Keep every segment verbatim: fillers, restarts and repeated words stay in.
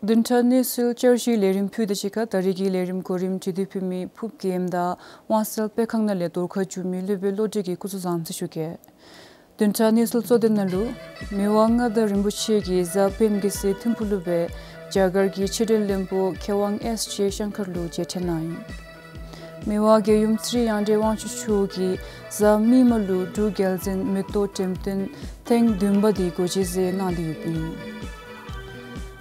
བདུན་ཕྲག་གནས་ཚུལ་བསྐྱར་ཞུའི་ལས་རིམ་ཕུལ་དོ་ཅིག་ཁར་ད་རིས་ཀྱི་ལས་རིམ་གོ་རིམ་སྒྲིག་སྟེ་ཕུལ་མི་ཕུབ་རྒྱལམ་དང་དབང་གསལ་དཔེ་ཁང་ནང་ལས་རྫོང་ཁ་བཅུ་མི་སློབ་དཔོན་བློ་གྲོས་ཀྱིས་སྐུ་གཟུགས་བཟང་པོ་ཞུ་གེ། བདུན་ཕྲག་གནས་ཚུལ་གཙོ་དོན་ནང་ལུ། མི་དབང་མངའ་བདག་རིན་པོ་ཆེ་གིས་གཟའ་སྤེནམ་གི་ཚེ་ཐིམ་ཕུག་ལུ་སྦེ་རྒྱ་གར་གྱི་ཕྱི་འབྲེལ་བློན་པོ་མཁས་དབང་ཨེས་ཇེ་ཤང་ཀར་ལུ་མཇལ་འཕྲད་གནང་ཡི། མི་དབང་རྒྱལ་ཡུམ་ཚེ་རིང་དབྱངས་ཅན་དབང་ཕྱུག་མཆོག་གིས་གཟའ་མིག་དམར་ལུ་འབྲུག་རྒྱལ་བཙུན་མེ་ཏོག་འགྲེམས་སྟོན་ཐེངས་བདུན་པ་དེ་སྒོ་འབྱེད་མཛད་གནང་སྟེ་ཡོདཔ་ཨིན།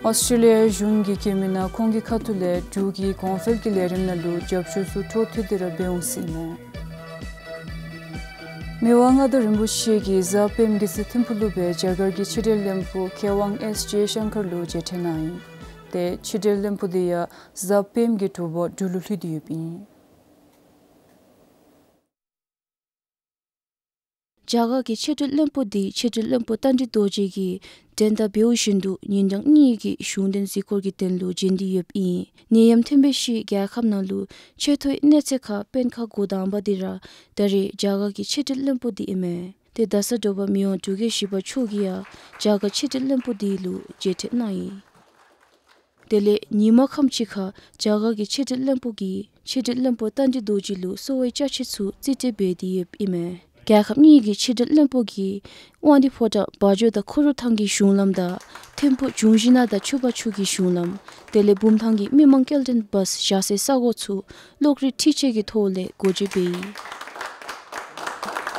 ཨོསི་ཊྲེ་ལི་ཡ་གཞུང་གིས་བཀོད་མི་ནང་ཁོང་གི་ཁ་ཐུག་ལས་འབྲུག་གི་གོང་འཕེལ་གྱི་ལས་རིམ་ནང་ལུ་རྒྱབ་སྐྱོར་ཚུ་འཕྲོ་མཐུད་དེ་ར་འབད་འོང་ཟེར་ཨིན་མས། མི་དབང་མངའ་བདག་རིན་པོ་ཆེ་གིས་གཟའ་སྤེནམ་གི་ཚེ་ཐིམ་ཕུག་ལུ་སྦེ་རྒྱ་གར་གྱི་ཕྱི་འབྲེལ་བློན་པོ་མཁས་དབང་ཨེས་ཇེ་ཤང་ཀར་ལུ་མཇལ་འཕྲད་གནང་ཡི། ཏེ་ཕྱི་འབྲེལ་བློན་པོ་དེ་ཡང་གཟའ་སྤེནམ་གི་དྲོ་པ་འབྲུག་ལུ་ལྷོད་དེ་ཡོདཔ་ཨིན། རྒྱ་གར་གྱི་ཕྱི་འབྲེལ་བློན་པོ་དེ་ཕྱི་འབྲེལ་བློན་པོ་རྟ་མགྲིན་རྡོ་རྗེ་གིས་འགྲན་ཟླ་འབདཝ་བཞིན་དུ་ཉིན་གྲངས་གཉིས་ཀྱི་གཞུང་དོན་གཟིགས་སྐོར་གྱི་དོན་ལུ་བྱོན་ཏེ་ཡོདཔ་ཨིན། ནད་ཡམས་ཐོན་པའི་ཤུལ་རྒྱལ་ཁབ་ནང་ལུ་ཆེ་མཐོའི་གནས་ཚད་ཁར་དཔོན་ཁག་འགོ་དང་པ་དེ་ར་ད་རེས་རྒྱ་གར་གྱི་ཕྱི་འབྲེལ་བློན་པོ་དེ་ཨིན་མས། ཏེ་ད་ས་དྲོ་པ་མི་དབང་འབྲུག་རྒྱལ་བཞི་པ་མཆོག་གིས་ཡང་རྒྱ་གར་ཕྱི་འབྲེལ་བློན་པོ་དེ་ལུ་མཇལ་འཕྲད་གནང་ཡི། དེ་ལས་ཉིན་མ་ཁམས་ཅིག་ཁར་རྒྱ་གར་གྱི་ཕྱི་འབྲེལ་བློན་པོ་གིས་ཕྱི་འབྲེལ་བློན་པོ་རྟ་མགྲིན་རྡོ་རྗེ་ལུ་གསོ་བའི་ཅ་ཆས་ཚུ་རྩིས་སྤྲོད་འབད་དེ་ཡོདཔ་ཨིན་མས། རྒྱལ་ཁབ་གཉིས་ཀྱི་ཕྱི་འབྲེལ་བློན་པོ་གིས་དབང་འདུས་ཕོ་བྲང་བ་འཇོ་དང་ཁུ་རུ་ཐང་གི་གཞུང་ལམ་དང་ཐིམ་ཕུག་འབྱུང་བཞི་ན་དང་ཆུ་བར་ཆུ་གི་གཞུང་ལམ་དེ་ལས་བུམ་ཐང་གི་མི་མང་སྐྱེལ་འདྲེན་བཱསི་བཞག་སའི་ས་གོ་ཚུ་གློག་རིག་འཕྲུལ་ཆས་ཀྱི་ཐོག་ལས་སྒོ་འབྱེད་འབད་ཡི།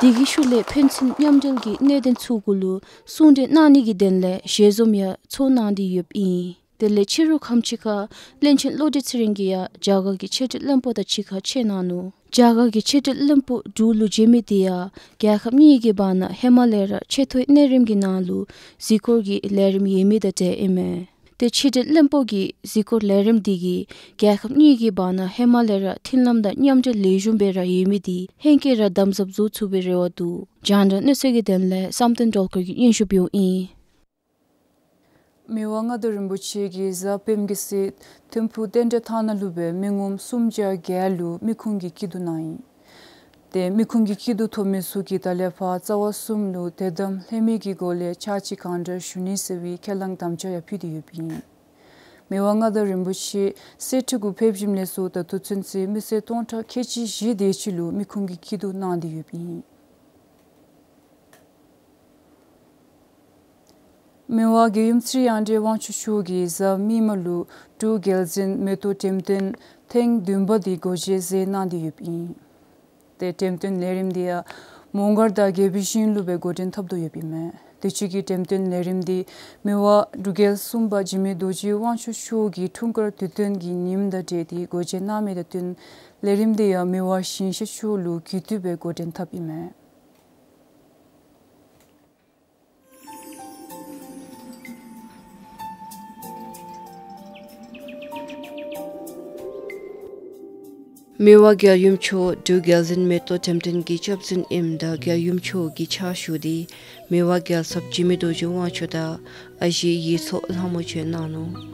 དེ་གི་ཤུལ་ལས་ཕན་ཚུན་མཉམ་འབྲེལ་གྱི་གནད་དོན་ཚུ་གུ་ལུ་གསུང་གྲོས་གནང་ནི་གི་དོན་ལས་ཞལ་འཛོམས་ཡང་ཚོགས་གནང་སྟེ་ཡོདཔ་ཨིན། དེ་ལས་ཕྱི་རུ་ཁམས་ཅིག་ཁར་བློན་ཆེན་བློ་གྲོས་ཚེ་རིང་གིས་ཡང་རྒྱ་གར་གྱི་ཕྱི་འབྲེལ་བློན་པོ་དང་གཅིག་ཁར་མཇལ་གནང་ནུག། རྒྱ་གར་གྱི་ཕྱི་འབྲེལ་བློན་པོ་འབྲུག་ལུ་བྱོན་མི་དེ་ཡང་རྒྱལ་ཁབ་གཉིས་ཀྱི་བར་ན་ཧེ་མ་ལས་ར་ཆེ་མཐོའི་གནས་རིམ་གྱི་ནང་ལུ་གཟིགས་སྐོར་གྱི་ལས་རིམ་ཡོད་མི་དང་འབྲེལ་ཨིན་མས། ཏེ་ཕྱི་འབྲེལ་བློན་པོ་གི་གཟིགས་སྐོར་ལས་རིམ་དེ་གིས་རྒྱལ་ཁབ་གཉིས་ཀྱི་བར་ན་ཧེ་མ་ལས་ར་མཐུན་ལམ་དང་མཉམ་འབྲེལ་ལེགས་ཤོམ་སྦེ་ར་ཡོད་མི་དེ་ཧེང་སྐལ་ར་དམ་ཟབ་བཟོ་ཚུགས་པའི་རེ་བ་འདུག། རྒྱང་བསྒྲགས་གནས་ཚུལ་གྱི་དོན་ལས་བསམ་གཏན་སྒྲོལ་དཀར་གྱིས་སྙན་ཞུ་འབདཝ་ཨིན། མི་དབང་མངའ་བདག་རིན་པོ་ཆེ་གིས་གཟའ་སྤེནམ་གི་ཚེ་ཐིམ་ཕུག་བསྟན་འགྲོའི་ཐང་ནང་ལུ་སྦེ་མི་ངོམ་སུམ་བརྒྱ་བརྒྱད་ལུ་མི་ཁུངས་ཀྱི་སྐྱིད་སྡུག་གནང་ཡི། ཏེ་མི་ཁུངས་ཀྱི་སྐྱིད་སྡུག་ཐོབ་མི་ཚུ་གིས་ད་ལས་ཕར་རྩ་བ་གསུམ་ལུ་དད་དམ་ལྷད་མེད་ཀྱི་སྒོ་ལས་ཕྱག་ཕྱི་གང་དྲག་ཞུ་ནི་ཟེར་བའི་ཁས་བླངས་དམ་བཅའ་ཡང་ཕུལ་ཏེ་ཡོདཔ་ཨིན། མི་དབང་མངའ་བདག་རིན་པོ་ཆེ་གསེར་ཁྲི་གུ་ཕེབས་ཞིནམ་ལས་ཚུར་ད་ལྟོ་ཚུན་ཚོད་མི་སེར་སྟོང་ཕྲག་ཁལ་གཅིག་བཞི་དེ་ཅིག་ལུ་མི་ཁུངས་ཀྱི་སྐྱིད་སྡུག་གནང་སྟེ་ཡོདཔ་ཨིན། མི་དབང་རྒྱལ་ཡུམ་ཚེ་རིང་དབྱངས་ཅན་དབང་ཕྱུག་མཆོག་གིས་གཟའ་མིག་དམར་ལུ་འབྲུག་རྒྱལ་བཙུན་མེ་ཏོག་འགྲེམས་སྟོན་ཐེངས་བདུན་པ་དེ་སྒོ་འབྱེད་མཛད་གནང་སྟེ་ཡོདཔ་ཨིན། ཏེ་འགྲེམས་སྟོན་ལས་རིམ་དེ་ཡང་མོང་སྒར་དང་རྒྱལ་པོའི་ཞིང་ལུ་སྦེ་འགོ་འདྲེན་འཐབ་དོ་ཡོདཔ་ཨིན་མས། དུས་ཅི་གི་འགྲེམས་སྟོན་ལས་རིམ་དེ་མི་དབང་འབྲུག་རྒྱལ་གསུམ་པ་འཇིགས་མེད་རྡོ་རྗེ་དབང་ཕྱུག་མཆོག་གི་འཁྲུངས་སྐར་དུས་སྟོན་གྱི་ཉིནམ་དང་འབྲེལ་ཏེ་སྒོ་འབྱེད་གནང་མི་དང་བསྟུན་ལས་རིམ་དེ་ཡང་མི་དབང་ཞིང་གཤེགས་མཆོག་ལུ་གུས་བཏུད་སྦེ་འགོ་འདྲེན་འཐབ་ཨིན་མས། མི་དབང་རྒྱལ་ཡུམ་མཆོག་འབྲུག་རྒྱལ་བཙུན་མེ་ཏོག་འགྲེམས་སྟོན་གྱི་སྐྱབས་འཛིན་ཨིནམ་ད་རྒྱལ་ཡུམ་མཆོག་གི་ཕྱག་ཞུ་སྟེ་མི་དབང་རྒྱལ་ཚབ་འཇིགས་མེད་རྡོ་རྗེ་དབང་ཕྱུག་དང་ཨ་ཞེ་ཡིག་ཚོགས་ལྷ་མོ་བྱོན་གནང་ནུག།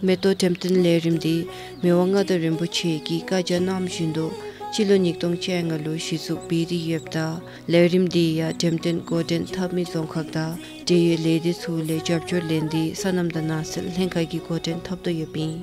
མེ་ཏོག་འགྲེམས་སྟོན་ལས་རིམ་དེ་མི་དབང་མངའ་བདག་རིན་པོ་ཆེ་གིས་བཀའ་རྒྱ་གནང་བཞིན་དུ་སྤྱི་ལོ་ཉིས་སྟོང་བཅོ་ལྔ་ལུ་གཞི་བཙུགས་འབད་དེ་ཡོདཔ་ད་ལས་རིམ་དེ་ཡང་འགྲེམས་སྟོན་འགོ་འདྲེན་འཐབ་མི་རྫོང་ཁག་དང་འབྲེལ་ཡོད་ལས་སྡེ་ཚུ་ལས་རྒྱབ་སྐྱོར་ལེན་ཏེ་སོ་ནམ་དང་ནགས་ཚལ་ལྷན་ཁག་གིས་འགོ་འདྲེན་འཐབ་དོ་ཡོདཔ་ཨིན།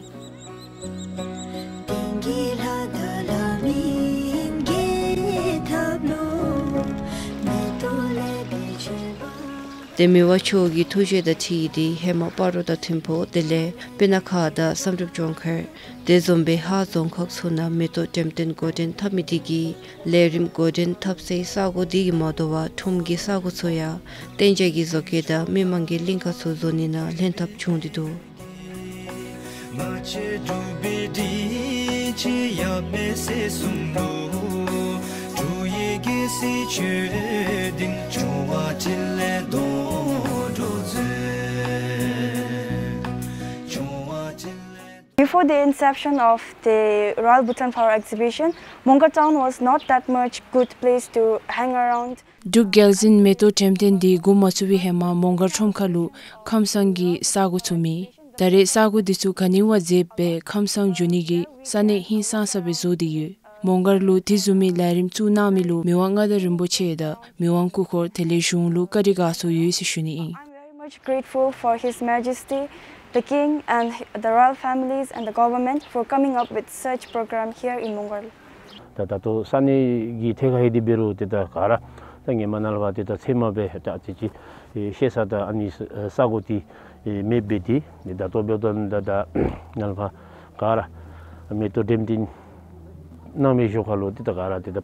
ཏེ་མི་དབང་མཆོག་གི་ཐུགས་བཞེད་དང་འཁྲིལ་ཏེ་ཧེ་མ་སྤ་རོ་དང་ཐིམ་ཕུག་དེ་ལས་སྤུ་ན་ཁ་དང་བསམ་གྲུབ་ལྗོངས་མཁར་དེ་བཟུམ་སྦེ་ཧཱ་རྫོང་ཁག་ཚུ་ནང་མེ་ཏོག་འགྲེམས་སྟོན་འགོ་འདྲེན་འཐབ་མི་དེ་གིས་ལས་རིམ་འགོ་འདྲེན་འཐབ་སའི་ས་གོ་དེ་གིས་མ་དོ་བར་ཁྲོམ་གྱི་ས་གོ་ཚུ་ཡང་གཏན་འཇགས་ཀྱི་བཟོ་བཀོད་དང་མི་མང་གི་གླིང་ཁ་ཚུ་བཟོ་ནི་ནང་ལྷན་ཐབས་བྱུང་སྟེ་འདུག། Before the inception of the Royal Bhutan Flower Exhibition, Mongar town was not that much good place to hang around. འབྲུག་རྒྱལ་འཛིན་མེ་ཏོག་འགྲེམས་སྟོན་འདི་འགོ་མ་བཙུགས་པའི་ཧེ་མ་མོང་སྒར་ཁྲོམ་ཁ་ལུ་ཁམས་སངས་ཀྱི་ས་གོ་ཚུ་མེད། ད་རེས་ས་གོ་འདི་ཚུ་ག་ནི་བ་མཛེས་པའི་ཁམས་སངས་འགྱོ་ནི་གི་ས་གནས་ཧིང་སངས་ས་སྦེ་བཟོ་སྟེ་ཡོད། མོང་སྒར་ལུ་དེ་བཟུམ་མའི་ལས་རིམ་བཙུགས་གནང་མི་ལུ་མི་དབང་མངའ་བདག་རིན་པོ་ཆེ་དང་མི་དབང་སྐུ་འཁོར་དེ་ལས་གཞུང་ལུ་བཀའ་དྲིན་དགའ་ཚོར་ཡོད་ཟེར་ཞུ་ནི་ཨིན། I'm very much grateful for His Majesty, the King, and the royal families and the government for coming up with such program here in Mongar. ད་ད་ལྟོ་ས་གནས་ཀྱི་ཐད་ཁར་ལྷོད་དེ་འབད་རུང་ཏེ་ད་ག་ར་ད་ཧེ་མ་ནང་ལས་ཕར་ཏེ་ད་ཚལ་མ་སྦེ་ད་ཅི་ཅི་ཨེ་བཤལ་ས་དང་ཨ་ནི་ས་གོ་འདི་ཨེ་མེདཔ་སྦེ་ཏེ་ད་ལྟོ་འབདཝ་ད་ད་ནཱ་ལས་ཕར་ག་ར་མེ་ཏོག་འགྲེམས་སྟོན་གནང་མི་ཞོར་ཁ་ལུ་ཏེ་ད་ག་ར་ཏེ་ད་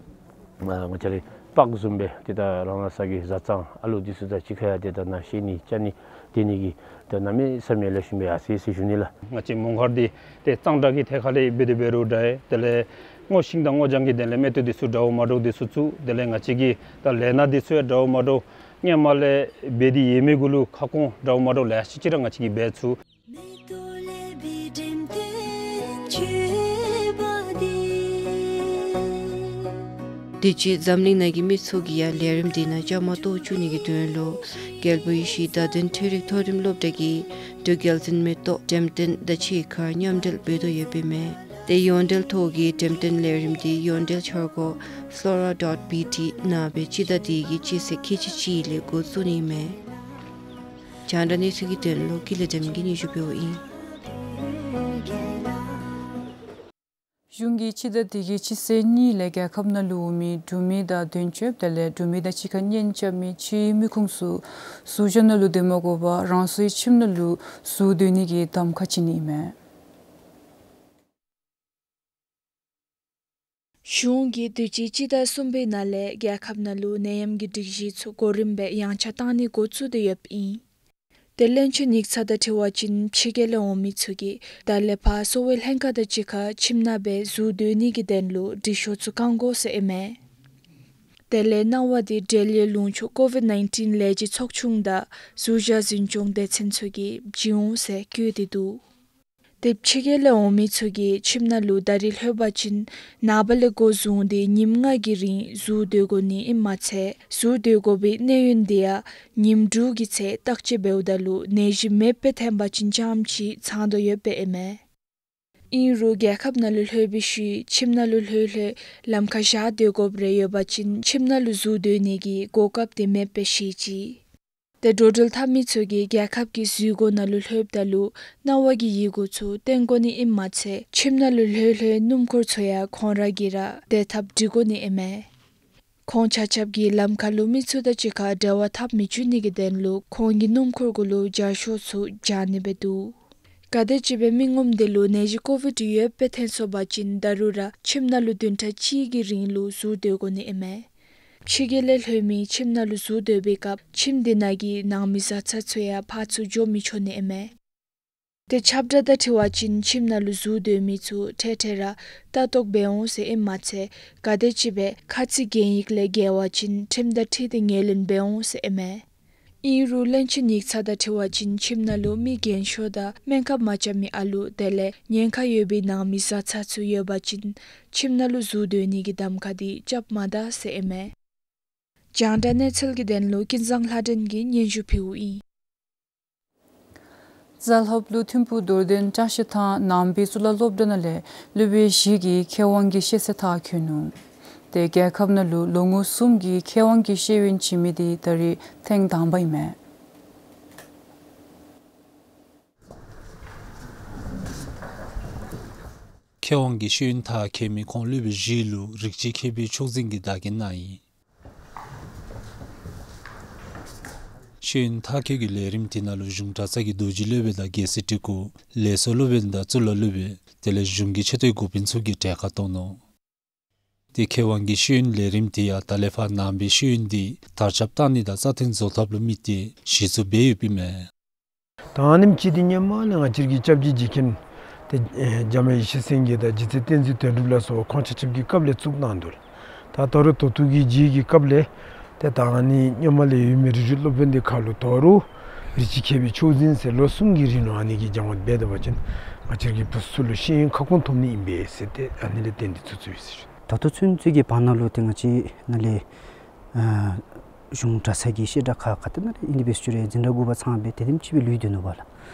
ང་བཅས་རའི་པརྐ་བཟུམ་སྦེ་ཏེ་ད་རང་རང་སོའི་བཟའ་ཚང་ཨ་ལུ་འདི་ཚུ་དང་གཅིག་ཁར་ཡང་ཏེ་ད་ནཱ་བཤལ་ནི་བཅར་ནི་སྡོད་ནི་གི་ད་གནམ་མེད་ས་མེད་ལེགས་ཤོམ་སྦེ་ཡར་སོ་ཡི་ཟེར་ཞུ་ནི་ལགས། ང་བཅས་མོང་སྒར་འདི་ཏེ་གཙང་སྦྲ་གི་ཐད་ཁར་ལས་འབད་དེ་འབད་རུང་འདྲ། དེ་ལས་སྔོ་ཤིང་དང་སྔོ་ལྗང་གི་དོན་ལས་མེ་ཏོག་འདི་ཚུ་འདྲཝ་མ་འདྲཝ་འདི་ཚུ་བཙུགས། དེ་ལས་ང་བཅས་ཀྱི་ད་ལས་སྣ་འདི་ཚུ་ཡང་འདྲཝ་མ་འདྲཝ་སྔོན་མ་ལས་འབད་དེ་ཡོད་མི་གུ་ལུ་ཁ་སྐོང་འདྲཝ་མ་འདྲཝ་ལེ་ཤ་ཅིག་ར་ང་བཅས་ཀྱིས་འབད་ཚུགས། དུས་ཅི་འཛམ་གླིང་ནང་གི་མི་ཚུ་གིས་ཡང་ལས་རིམ་འདི་ནང་བཅའ་མར་གཏོགས་བཅུག་ནི་གི་དོན་ལུ་རྒྱལ་པོ་ཡེ་ཤེས་བརྡ་དོན་འཕྲུལ་རིག་མཐོ་རིམ་སློབ་གྲྭ་གིས་འབྲུག་རྒྱལ་འཛིན་མེ་ཏོག་འགྲེམས་སྟོན་དང་གཅིག་ཁར་མཉམ་འབྲེལ་འབད་དོ་ཡོདཔ་ཨིན་མས། ཏེ་ཡོངས་འབྲེལ་ཐོག་གི་འགྲེམས་སྟོན་ལས་རིམ་འདི་ཡོངས་འབྲེལ་འཆར་སྒོ་flora dot B T ནང་སྦེ་སྤྱི་ཟླ་འདི་གི་སྤྱི་ཚེས་ཁལ་གཅིག་གཅིག་ལས་འགོ་བཙུགས་ནི་ཨིན་མས། རྒྱང་བསྒྲགས་གནས་ཚུལ་གྱི་དོན་ལུ་ཀུན་ལེགས་བདེམ་གྱིས་སྙན་ཞུ་ཕུལཝ་ཨིན། གཞུང་གིས་སྤྱི་ཟླ་འདི་གི་སྤྱི་ཚེས་གཉིས་ལས་རྒྱལ་ཁབ་ནང་ལུ་འོང་མི་འབྲུག་མི་དང་དོན་གཅོད་དེ་ལས་འབྲུག་མི་དང་གཅིག་ཁར་གཉེན་རྐྱབ་མི་ཕྱིའི་མི་ཁུངས་ཚུ་ཟུར་བཞག་ནང་ལུ་སྡོད་མ་དགོ་པར་རང་སོའི་ཁྱིམ་ནང་ལུ་ཟུར་སྡོད་ནི་གི་གདམ་ཁ་བྱིན་ནི་ཨིན་མས། གཞུང་གིས་དུས་ཅི་སྤྱི་ཟླ་གསུམ་པའི་ནང་ལས་རྒྱལ་ཁབ་ནང་ལུ་ནད་ཡམས་ཀྱི་སྒྲིག་གཞི་ཚུ་གོ་རིམ་སྦེ་ཡངས་ཆག་བཏང་ནི་འགོ་བཙུགས་ཏེ་ཡོདཔ་ཨིན། ཏེ་བློན་ཆེན་ཡིག་ཚང་དང་འཁྲིལ་བ་ཅིན་ཕྱི་རྒྱལ་ལས་འོང་མི་ཚུ་གིས་ད་ལས་ཕར་གསོ་བའི་ལྷན་ཁག་དང་གཅིག་ཁར་ཁྱིམ་ནང་སྦེ་ཟུར་སྡོད་ནི་གི་དོན་ལུ་དྲི་ཤོག་ཚུ་བཀང་དགོ་ཟེར་ཨིན་མས། དེ་ལས་གནང་བ་འདི་འབྲེལ་ཡོད་ལུང་ཕྱོགས་ཀོ་ཝིཌ་ནའིན་ཊིན་ལས་བྱེད་ཚོགས་ཆུང་དང་ཟུར་བཞག་འཛིན་སྐྱོང་སྡེ་ཚན་ཚུ་གིས་བྱིན་འོང་ཟེར་བཀོད་དེ་འདུག། ཏེ་ཕྱི་རྒྱལ་ལས་འོང་མི་ཚུ་གིས་ཁྱིམ་ནང་ལུ་ད་རིས་ལྷོད་པ་ཅིན་ནངས་པ་ལས་འགོ་བཟུང་སྟེ་ཉིནམ་ལྔ་གི་རིང་ཟུར་སྡོད་དགོ་ནི་ཨིནམ་མ་ཚད་ཟུར་སྡོད་དགོ་པའི་གནས་ཡུན་འདི་ཡང་ཉིནམ་དྲུག་གི་ཚེ་བརྟག་དཔྱད་འབདཝ་ད་ལུ་ནད་གཞི་མེདཔ་སྦེ་ཐོན་པ་ཅིན་རྐྱངམ་ཅིག་ཚང་དོ་ཡོདཔ་ཨིན་མས། ཨིན་རུང་རྒྱལ་ཁབ་ནང་ལུ་ལྷོད་པའི་ཤུལ་ཁྱིམ་ནང་ལུ་ལྷོད་ལྷོད་ལམ་ཁར་བཞག་སྡོད་དགོཔ་རེ་ཡོད་པ་ཅིན་ཁྱིམ་ནང་ལུ་ཟུར་སྡོད་ནི་གི་གོ་སྐབས་དེ་མེདཔ་སྦེ་བཞེས་ཅི། ཏེ་འགྲོ་འགྲུལ་འཐབ་མི་ཚུ་གིས་རྒྱལ་ཁབ་ཀྱི་ཟུར་སྒོ་ནང་ལུ་ལྷོདཔ་ད་ལུ་གནང་བ་གི་ཡི་གུ་ཚུ་སྟོན་དགོ་ནི་ཨིནམ་མ་ཚད་ཁྱིམ་ནང་ལུ་ལྷོད་ལྷོད་སྣུམ་འཁོར་ཚུ་ཡང་ཁོང་ར་གིས་ར་སྡོད་ཐབས་སྒྲིག་དགོ་ནི་ཨིན་མས། ཁོང་ཆ་ཁྱབ་ཀྱིས་ལམ་ཁར་ལུ་མི་ཚུ་དང་གཅིག་ཁར་འབྲེལ་བ་འཐབ་མི་བཅུག་ནི་གི་དོན་ལུ་ཁོང་གི་སྣུམ་འཁོར་གུ་ལུ་སྦྱར་ཤོག་ཚུ་སྦྱར་ནི་སྦེ་འདུག། ག་དེམ་ཅིག་སྦེ་མི་ངོམ་དེ་ལུ་ནད་གཞི་ཀོ་ཝིཌ་ཡོདཔ་སྦེ་ཐོན་སོང་པ་ཅིན་ད་རུང་ར་ཁྱིམ་ནང་ལུ་བདུན་ཕྲག་གཅིག་གི་རིང་ལུ་ཟུར་སྡོད་དགོ་ནི་ཨིན་མས། ཕྱི་རྒྱལ་ལས་ལྷོད་མི་ཁྱིམ་ནང་ལུ་ཟུར་སྡོད་པའི་སྐབས་ཁྱིམ་དེ་ནང་གི་ནང་མི་བཟའ་ཚང་ཚུ་ཡང་ཕར་ཚུར་འགྱོ་མི་ཆོག་ནི་ཨིན་མས། ཏེ་ཁྱབ་བསྒྲགས་དང་འཁྲིལ་བ་ཅིན་ཁྱིམ་ནང་ལུ་ཟུར་སྡོད་མི་ཚུ་འཕྲལ་འཕྲལ་ར་ལྟ་རྟོག་འབད་འོང་ཟེར་ཨིནམ་མ་ཚད་ག་དེམ་ཅིག་སྦེ་ཁ་ཚིག་གན་ཡིག་ལས་འགལ་བ་ཅིན་ཁྲིམས་དང་འཁྲིལ་ཏེ་ངོས་ལེན་འབད་འོང་ཟེར་ཨིན་མས། ཨིན་རུང་བློན་ཆེན་ཡིག་ཚང་དང་འཁྲིལ་བ་ཅིན་ཁྱིམ་ནང་ལུ་མི་རྒན་ཤོས་དང་སྨན་ཁབ་མ་རྐྱབ་མི་ཨ་ལུ་དེ་ལས་ཉེན་ཁ་ཡོད་པའི་ནང་མི་བཟའ་ཚང་ཚུ་ཡོད་པ་ཅིན་ཁྱིམ་ནང་ལུ་ཟུར་སྡོད་ནི་གི་གདམ་ཁ་འདི་རྐྱབ་མ་ད་ཟེར་ཨིན་མས། རྒྱང་བསྒྲགས་གནས་ཚུལ་གྱི་དོན་ལུ་ཀུན་བཟང་ལྷ་སྒྲོན་གྱིས་སྙན་ཞུ་ཕུལཝ་ཨིན། རྫ་ལྷབ་ལུ་ཐིམ་ཕུག་རྡོར་གདན་བཀྲ་ཤིས་ཐང་ནང་པའི་གཙུག་ལག་སློབ་གྲྭ་ནང་ལས་སློབ་དཔོན་བཞི་གིས་མཁས་དབང་གི་ཤེས་ཚད་མཐར་འཁྱོལ་ནུག། ཏེ་རྒྱལ་ཁབ་ནང་ལུ་ལོ་ངོ་གསུམ་གྱི་མཁས་དབང་གི་ཤེས་ཡོན་བྱིན་མི་འདི་ད་རིས་ཐེངས་དང་པ་ཨིན་མས། མཁས་དབང་གི་ཤེས་ཡོན་མཐར་འཁྱོལ་མི་ཁོང་སློབ་དཔོན་བཞི་ལུ་རིགས་གཅིག་མཁས་པའི་མཆོག་འཛིན་གྱི་བདག་རྐྱེན་གནང་ཡི། ཤེས་ཡོན་མཐར་འཁྱོལ་གྱི་ལས་རིམ་དེ་ནང་ལུ་གཞུང་གྲྭ་ཚང་གི་རྡོ་རྗེ་སློབ་དཔོན་དང་རྒྱལ་སྲས་སྤྲུལ་སྐུ་ལས་ཚོགས་སློབ་དཔོན་དང་གཙུག་ལག་སློབ་དཔོན་དེ་ལས་གཞུང་གི་ཆེ་མཐོའི་འགོ་དཔོན་ཚུ་གིས་གྲལ་ཁར་གཏོགས་ནུག། ཏེ་མཁས་དབང་གི་ཤེས་ཡོན་ལས་རིམ་དེ་ཡང་ད་ལས་ཕར་ནང་པའི་ཤེས་ཡོན་འདི་དར་ཁྱབ་བཏང་ནི་དང་རྩ་བརྟན་བཟོ་ཐབས་ལུ་དམིགས་ཏེ་གཞི་བཙུགས་འབད་ཡོདཔ་ཨིན་མས། ད་ཨ་ནེམ་ཅིག་འདི་སྔོན་མ་ལས་ང་བཅས་ཀྱི་སྐྱབས་རྗེ་རྗེ་མཁན་ཏེ་ཨེ་འཇམ་དབྱངས་ཡེ་ཤེས་སེང་གེ་དང་རྗེ་བཙུན་བསྟན་འཛིན་དོན་གྲུབ་ལ་སོགས་ཁོང་ཆ་ཁྱབ་ཀྱི་སྐབས་ལས་བཙུགས་གནང་འདུག། ད་ད་རུང་ད་ལྟོ་གི་རྗེ་གི་སྐབས་ལས་ཏེ་ད་ཨ་ནི་སྔོན་མ་ལས་ཡོད་མི་རིག་གཞུང་སློབ་དཔོན་འདི་ཁར་ལུ་ད་རུང་རིགས་གཅིག་མཁས་པའི་མཆོག་འཛིན་ཟེར་ལོ་གསུམ་གྱི་རིང་ལུ་ཨ་ནི་གི་སྦྱང་བ་འབད་དོ་བ་ཅིན་ ང་བཅས་ཀྱི་བུ་ཚུ་ལུ་ཤེས་ཡོན་ཁ་སྐོང་ཐོབ་ནི་ཨིན་པས་ཟེར་ཏེ་ཨ་ནི་ལས་བརྟེན་ཏེ་བཙུགས་བཙུགསཔ་ཨིན་ཟེར་ཞུ། ད་ལྟོ་ཚུན་ཚོད་ཀྱི་བར་ན་ལུ་ཏེ་ང་བཅས་ནཱ་ལས་ཨ་གཞུང་གྲྭ་ཚང་གི་བཤད་གྲྭ་ཁག་ཁ་ཐུག་ནང་ལས་ཨིན་དེ་སྦེ་ཞུ་རུང་འཛིན་གྲྭ་དགུ་པ་ཚང་སྦེ་དེ་དེམ་ཅིག་སྦེ་ལུས་སྡོད་ནུག་པ་ལགས།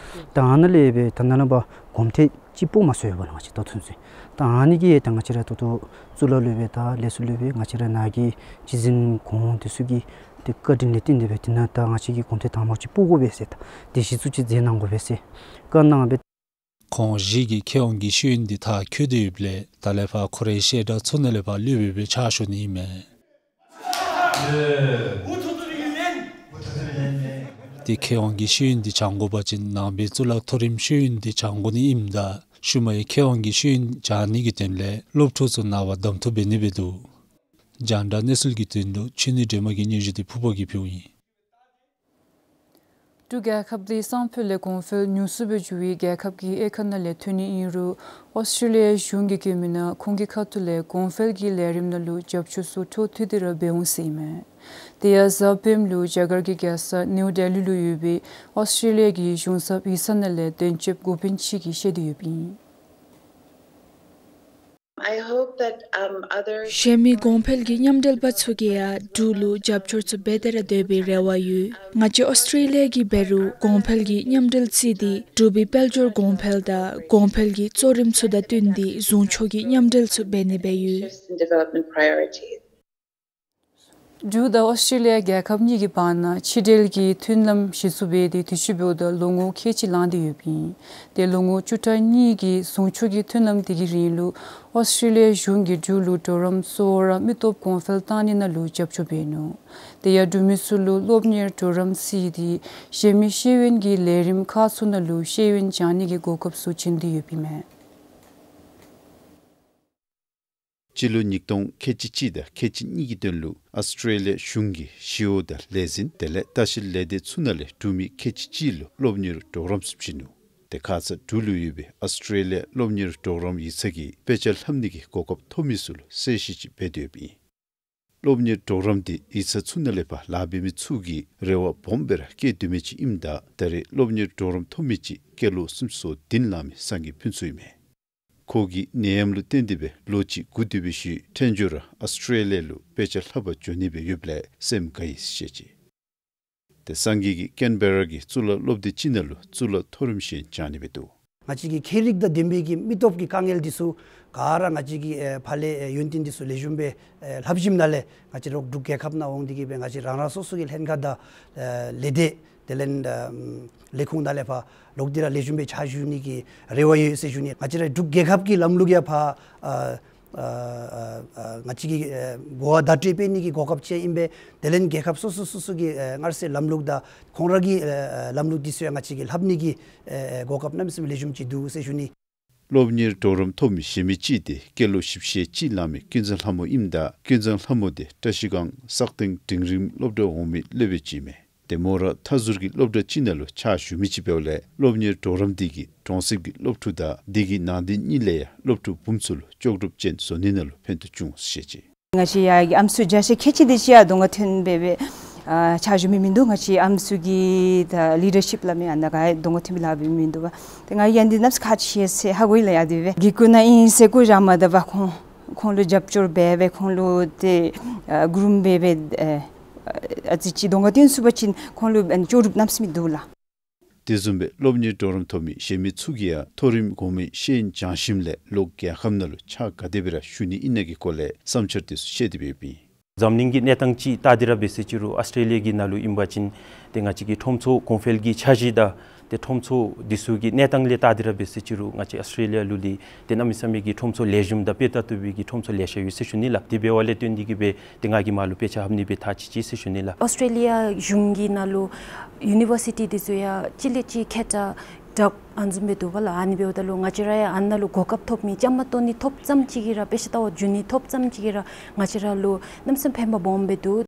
ད་ཨ་ནཱ་ལས་སྦེ་ད་ནཱ་ལས་ཕར་གོམ་ཐེངས་ཅིག་སྤོ་མ་ཚུགས་པས་ལགས། ང་བཅས་ད་ལྟོ་ཚུན་ཚོད་ད་ཨ་ནི་གིས་ད་ང་བཅས་ར་ད་ལྟོ་གཙུག་ལག་སློབ་དཔོན་དང་ལས་ཚོགས་སློབ་དཔོན་ང་བཅས་ར་ནཱ་གི་སྤྱི་འཛིན་གོང་འོག་འདི་ཚུ་གི་ཏེ་བཀའ་དྲིན་ལས་བརྟེན་ཏེ་སྦེ་དེ་ནང་ད་ང་བཅས་ཀྱིས་གོམ་ཐེངས་དང་པ་ཅིག་སྤོ་དགོ་པས་ཟེར་ད་དེ་གཞི་བཙུགས་ཅིག་མཛད་གནང་དགོ་པས་ཟེར་བཀའ་གནང་སྦེ། ཁོང་བཞི་གི་མཁས་དབང་གི་ཤེས་ཡོན་འདི་མཐར་འཁྱོལ་ཏེ་ཡོདཔ་ལས་ད་ལས་ཕར་ཁོ་རའི་བཤད་གྲྭ་ཚུ་ནང་ལས་ཕར་སློབ་དཔོན་སྦེ་ཕྱག་ཞུ་ནི་ཨིན་མས། ཏེ་མཁས་དབང་གི་ཤེས་ཡོན་འདི་སྦྱང་དགོ་པ་ཅིན་ནང་པའི་གཙུག་ལག་མཐོ་རིམ་ཤེས་ཡོན་འདི་སྦྱང་དགོ་ནི་ཨིནམ་ད་ཤུལ་མའི་མཁས་དབང་གི་ཤེས་ཡོན་སྦྱང་ནི་གི་དོན་ལས་སློབ་ཕྲུག་ཚུ་ནངས་པ་གདམ་འཐུ་འབད་ནི་སྦེ་འདུག། རྒྱང་བསྒྲགས་གནས་ཚུལ་གྱི་དོན་ལུ་ཆོས་ཉིད་སྒྲོལ་མ་གི་སྙན་ཞུ་འདི་ཕུརཔ་གིས་ཕུལཝ་ཨིན། འབྲུག་རྒྱལ་ཁབ་འདི་སང་ཕོད་ལས་གོང་འཕེལ་ཉུང་སུ་སྦེ་འགྱོ་བའི་རྒྱལ་ཁབ་ཀྱི་དབྱེ་ཁག་ནང་ལས་ཐོན་ནི་ཨིན་རུང་ཨོསི་ཊྲེ་ལི་ཡ་གཞུང་གིས་བཀོད་མི་ནང་ཁོང་གི་ཁ་ཐུག་ལས་གོང་འཕེལ་གྱི་ལས་རིམ་ནང་ལུ་རྒྱབ་སྐྱོར་ཚུ་འཕྲོ་མཐུད་དེ་ར་འབད་འོང་ཟེར་ཨིན་མས། དེ་ཡང་གཟའ་སྤེནམ་ལུ་རྒྱ་གར་གྱི་རྒྱལ་ས་ནིའུ་ཌེ་ལི་ལུ་ཡོད་པའི་ཨོསི་ཊྲེ་ལི་ཡ་གི་གཞུང་ཚབ་ཡིག་ཚང་ནང་ལས་དོན་གཅོད་འགོ་དཔོན་ཅིག་གིས་བཤད་དེ་ཡོདཔ་ཨིན། I hope that, um, other གཞན་མི་གོང་འཕེལ་གྱི་མཉམ་འབྲེལ་པ་ཚུ་གིས་ཡང་འབྲུག་ལུ་རྒྱབ་སྐྱོར་ཚུ་འབད་དེ་ར་སྡོད་པའི་རེ་བ་ཡོད། ང་བཅས་ཨོསི་ཊྲེ་ལི་ཡ་གིས་འབད་རུང་གོང་འཕེལ་གྱི་མཉམ་འབྲེལ་རྩིས་ཏེ་འབྲུག་པའི་དཔལ་འབྱོར་གོང་འཕེལ་དང་གོང་འཕེལ་གྱི་གཙོ་རིམ་ཚུ་དང་བསྟུན་ཏེ་ཟུང་ཕྱོགས་ཀྱི་མཉམ་འབྲེལ་ཚུ་འབད་ནི་སྦེ་ཡོད། Shifts in development priorities. འབྲུག་དང་ཨོསི་ཊྲེ་ལི་ཡ་རྒྱལ་ཁབ་གཉིས་ཀྱི་བར་ན་ཕྱི་འབྲེལ་གྱི་མཐུན་ལམ་གཞི་བཙུགས་འབད་དེ་དུས་ཅི་འབདཝ་ད་ལོ་ངོ་ཁལ་གཅིག་ལང་སྟེ་ཡོདཔ་ཨིན། ཏེ་ལོ་ངོ་བཅུ་ཕྲག་གཉིས་ཀྱི་ཟུང་ཕྱོགས་ཀྱི་མཐུན་ལམ་དེ་གི་རིང་ལུ་ཨོསི་ཊྲེ་ལི་ཡ་གཞུང་གིས་འབྲུག་ལུ་གྲོགས་རམ་གཙོ་བོ་ར་མི་སྟོབས་གོང་འཕེལ་གཏང་ནི་ནང་ལུ་རྒྱབ་སྐྱོར་འབད་ནུག། དེ་ཡང་འབྲུག་མི་ཚུ་ལུ་སློབ་གཉེར་གྲོགས་རམ་རྩིས་ཏེ་གཞན་མི་ཤེས་ཡོན་གྱི་ལས་རིམ་ཁག་ཚུ་ནང་ལུ་ཤེས་ཡོན་སྦྱང་ནི་གི་གོ་སྐབས་ཚུ་བྱིན་ཏེ་ཡོདཔ་ཨིན་མས། སྤྱི་ལོ་ཉིས་སྟོང་ཁལ་གཅིག་གཅིག་དང་ཁལ་གཅིག་གཉིས་ཀྱི་དོན་ལུ་ཨོསི་ཊྲེ་ལི་ཡ་གཞུང་གིས་ཞི་གཡོག་དང་ལས་འཛིན་དེ་ལས་ལྟ་བཤལ་ལས་སྡེ་ཚུ་ནང་ལས་འབྲུག་མི་ཁལ་གཅིག་གཅིག་ལུ་སློབ་གཉེར་གྲོགས་རམ་ཚུ་བྱིན་ནུག། ཏེ་ཁ་ཙ་འབྲུག་ལུ་ཡོད་པའི་ཨོསི་ཊྲེ་ལི་ཡ་སློབ་གཉེར་གྲོགས་རམ་ཡིག་ཚང་གིས་དཔེ་ཆ་ལྷབ་ནི་གི་གོ་སྐབས་ཐོབ་མི་ཚུ་ལུ་གསལ་བཤད་ཅིག་འབད་དེ་ཡོདཔ་ཨིན། སློབ་གཉེར་གྲོགས་རམ་འདི་ཡིག་ཚང་ཚུ་ནང་ལས་ཕར་ལཱ་འབད་མི་ཚུ་གིས་རེ་བ་སྦོམ་སྦེ་ར་བསྐྱེད་སྡོད་མི་ཅིག་ཨིནམ་ད་ད་རེས་སློབ་གཉེར་གྲོགས་རམ་ཐོབ་མི་ཅིག་སྐྱེས་ལོ་སུམ་ཅུ་སོ་བདུན་ལང་མི་སངས་རྒྱས་ཕུན་ཚོགས་ཨིན་མས། ཁོ་གིས་ནད་ཡམས་ལུ་བརྟེན་ཏེ་སྦེ་ལོ་གཅིག་འགོར་ཏེ་སྦེ་ཤུལ་ཕྲན་བྱོལ་ར་ཨོསི་ཊྲེ་ལི་ཡ་ལུ་དཔེ་ཆ་ལྷབ་པར་འགྱོ་ནི་སྦེ་ཡོདཔ་ལས་སེམས་དགའ་ཡི་ཟེར་བཤད་ཅི། ཏེ་སངས་རྒྱས་ཀྱིས་ཀེན་བེ་ར་གི་གཙུག་ལག་སློབ་སྡེ་ཅིག་ནང་ལུ་གཙུག་ལག་མཐོ་རིམ་ཤེས་ཡོན་སྦྱང་ནི་སྦེ་འདུག། ང་བཅས་ཀྱི་མཁས་རིག་དང་ལྡན་པའི་གི་མི་སྟོབས་ཀྱི་དཀའ་ངལ་འདི་ཚུ་ག་ར་ང་བཅས་ཀྱི་ཨེ་ཕར་ལས་ཨེ་ཡོན་ཏན་འདི་ཚུ་ལེགས་ཤོམ་སྦེ་ཨེ་ལྷབ་ཞིནམ་ལས་ང་བཅས་རོགས་འབྲུག་རྒྱལ་ཁབ་ནང་འོང་སྟེ་གི་སྦེ་ང་བཅས་རང་རང་སོ་སོ་གི་ལྷན་ཁག་དང་ཨེ་ལས་སྡེ་དེ་ལས་ཨམ་ལས་ཁུངས་ནང་ལས་ཕར་ལོག་སྟེ་ར་ལེགས་ཤོམ་སྦེ་ཕྱག་ཞུ་ནི་གི་རེ་བ་ཡོད་ཟེར་ཞུ་ནི། ང་བཅས་ར་འབྲུག་རྒྱལ་ཁབ་ཀྱི་ལམ་ལུགས་ཡང་ཕར་ཨ་ཨ་ཨ་ང་བཅས་ཀྱིས་ཨ་གོ་བ་བརྡ་སྤྲོད་འབད་ནི་གི་གོ་སྐབས་ཅིག་ཨིན་པས། དེ་ལས་རྒྱལ་ཁབ་སོ་སོ་སོ་སོ་གི་ཨ་སྔར་སྲོལ་ལམ་ལུགས་དང་ཁོང་ར་གི་ཨ་ཨ་ལམ་ལུགས་འདི་ཚུ་ཡང་ང་བཅས་ཀྱིས་ལྷབ་ནི་གི་ཨ་ཨ་གོ་སྐབས་གནམ་མེད་ས་མེད་ལེགས་ཤོམ་ཅིག་འདུག་ཟེར་ཞུ་ནི། སློབ་གཉེར་གྲོགས་རམ་ཐོབ་མི་གཞན་མི་ཅིག་དེ་སྐྱེས་ལོ་བཞི་བཅུ་ཞེ་གཅིག་ལང་མི་ཀུན་བཟང་ལྷ་མོ་ཨིནམ་ད་ཀུན་བཟང་ལྷ་མོ་དེ་བཀྲ་ཤིས་སྒང་སག་སྟེང་འབྲིང་རིམ་སློབ་གྲྭ་འོག་མའི་སློབ་དཔོན་ཅིག་ཨིན་མས། ཏེ་མོ་ར་མཐའ་ཟུར་གྱི་སློབ་གྲྭ་ཅིག་ནང་ལུ་ཕྱག་ཞུ་མི་ཅིག་འབདཝ་ལས་སློབ་གཉེར་གྲོགས་རམ་འདི་གིས་གྲོང་གསེབ་ཀྱི་སློབ་ཕྲུག་དང་དེ་གི་ནང་དེ་གཉིས་ལས་ཡང་སློབ་ཕྲུག་བུམོ་ཚུ་ལུ་ལྕོགས་གྲུབ་ཅན་བཟོ་ནི་ནང་ལུ་ཕན་ཐོགས་བྱུང་ཟེར་བཤད་ཅི། ང་བཅས་ཡར་གྱི་ཨམ་སྲུ་བརྒྱ་ཆ་ཁལ་གཅིག་དེ་ཅིག་ཡང་གདོང་ཁར་ཐོན་སྦེ་སྦེ་ཨ་ཕྱག་ཞུ་མི་མིན་འདུག། ང་བཅས་ཨམ་སྲུ་གི་ད་ལི་ཌར་ཤིཔ་སླབ་མི་ཨ་ནཱ་ག་གདོང་ཁར་ཐོན་སྦེ་ལཱ་འབད་མི་མིན་འདུག་པ། ཏེ་ང་ཡང་འདི་ནམ་ཁ་ཆེ་ཟེར་ཧ་གོ་ཡི་ལགས། ཡར་འདི་སྦེ་གི་ཀུན་ན་ཨིན་ཟེར་གོ་བཞག་མ་ད་པ། ཁོང་ཁོང་ལུ་རྒྱབ་སྐྱོར་འབད་སྦེ་ཁོང་ལུ་ཏེ་ཨ་གུ་རུམ་འབད་སྦེ་ཨ་ཨ་ཙི་ཅིག་གདོང་ཁར་ཐོན་ཚུགས་པ་ཅིན་ཁོང་ལུ་ཨ་ལྕོགས་གྲུབ་གནམ་མེད་ས་མེད་འདུག་ལགས། དེ་བཟུམ་སྦེ་སློབ་གཉེར་གྲོགས་རམ་ཐོབ་མི་གཞན་མི་ཚུ་གིས་ཡང་མཐོ་རིམ་གོང་མའི་ཤེས་ཡོན་སྦྱང་ཞིནམ་ལས་ལོག་རྒྱལ་ཁབ་ནང་ལུ་ཕྱག་ག་དེ་སྦེ་ར་ཞུ་ནི་ཨིན་ན་གི་སྐོར་ལས་བསམ་འཆར་དེ་ཚུ་བཤད་དེ་སྦེ་ཡོདཔ་ཨིན། འཛམ་གླིང་གི་གནས་སྟངས་ཅིག་བལྟ་སྟེ་ར་འབད་ཟེར་ཅི་རུང་ཨོསི་ཊྲེ་ལི་ཡ་གི་ནང་ལུ་ཨིན་པ་ཅིན་ཏེ་ང་བཅས་ཀྱི་ཁྲོམ་ཚོགས་གོང་འཕེལ་གྱི་འཆར་གཞི་དང་ཏེ་ཁྲོམ་ཚོགས་འདི་ཚུ་གི་གནས་སྟངས་ལས་བལྟ་སྟེ་ར་འབད་ཟེར་ཅི་རུང་ང་བཅས་ཨོསི་ཊྲེ་ལི་ཡ་ལུ་ལས་ཏེ་གནམ་མེད་ས་མེད་ཀྱི་ཁྲོམ་ཚོགས་ལེགས་ཤོམ་དང་དཔེ་ལྟ་བཏུབ་པའི་གི་ཁྲོམ་ཚོགས་ལེ་ཤ་ཡོད་ཟེར་ཞུ་ནི་ལགས། དེ་འབདཝ་ལས་བརྟེན་ཏེ་གི་སྦེ་ཏེ་ང་གིས་མར་ལུ་དཔེ་ཆ་ལྷབ་ནི་སྦེ་ཐག་བཅད་ཅི་ཟེར་ཞུ་ནི་ལགས། ཨོསི་ཊྲེ་ལི་ཡ་གཞུང་གི་ནང་ལུ་ཡུ་ནི་བར་སི་ཊི་འདི་ཚུ་ཡང་གཅིག་ལས་གཅིག་མཁས་དྲགས་དྲགཔ་ཨ་ནི་བཟུམ་སྦེ་འདུག་པ་ལགས། ཨ་ནི་འབདཝ་ད་ལུ་ང་བཅས་ར་ཡང་ཨ་ནཱ་ལུ་གོ་སྐབས་ཐོབ་མི་བཅའ་མར་གཏོགས་ནི་ཐོབ་ཙམ་ཅིག་གིས་ར་དཔེ་ཆ་ལྟ་བར་འགྱོ་ནི་ཐོབ་ཙམ་ཅིག་གིས་ར་ང་བཅས་ར་ལུ་གནམ་མེད་ས་མེད་ཕན་པ་སྦོམ་སྦེ་འདུག།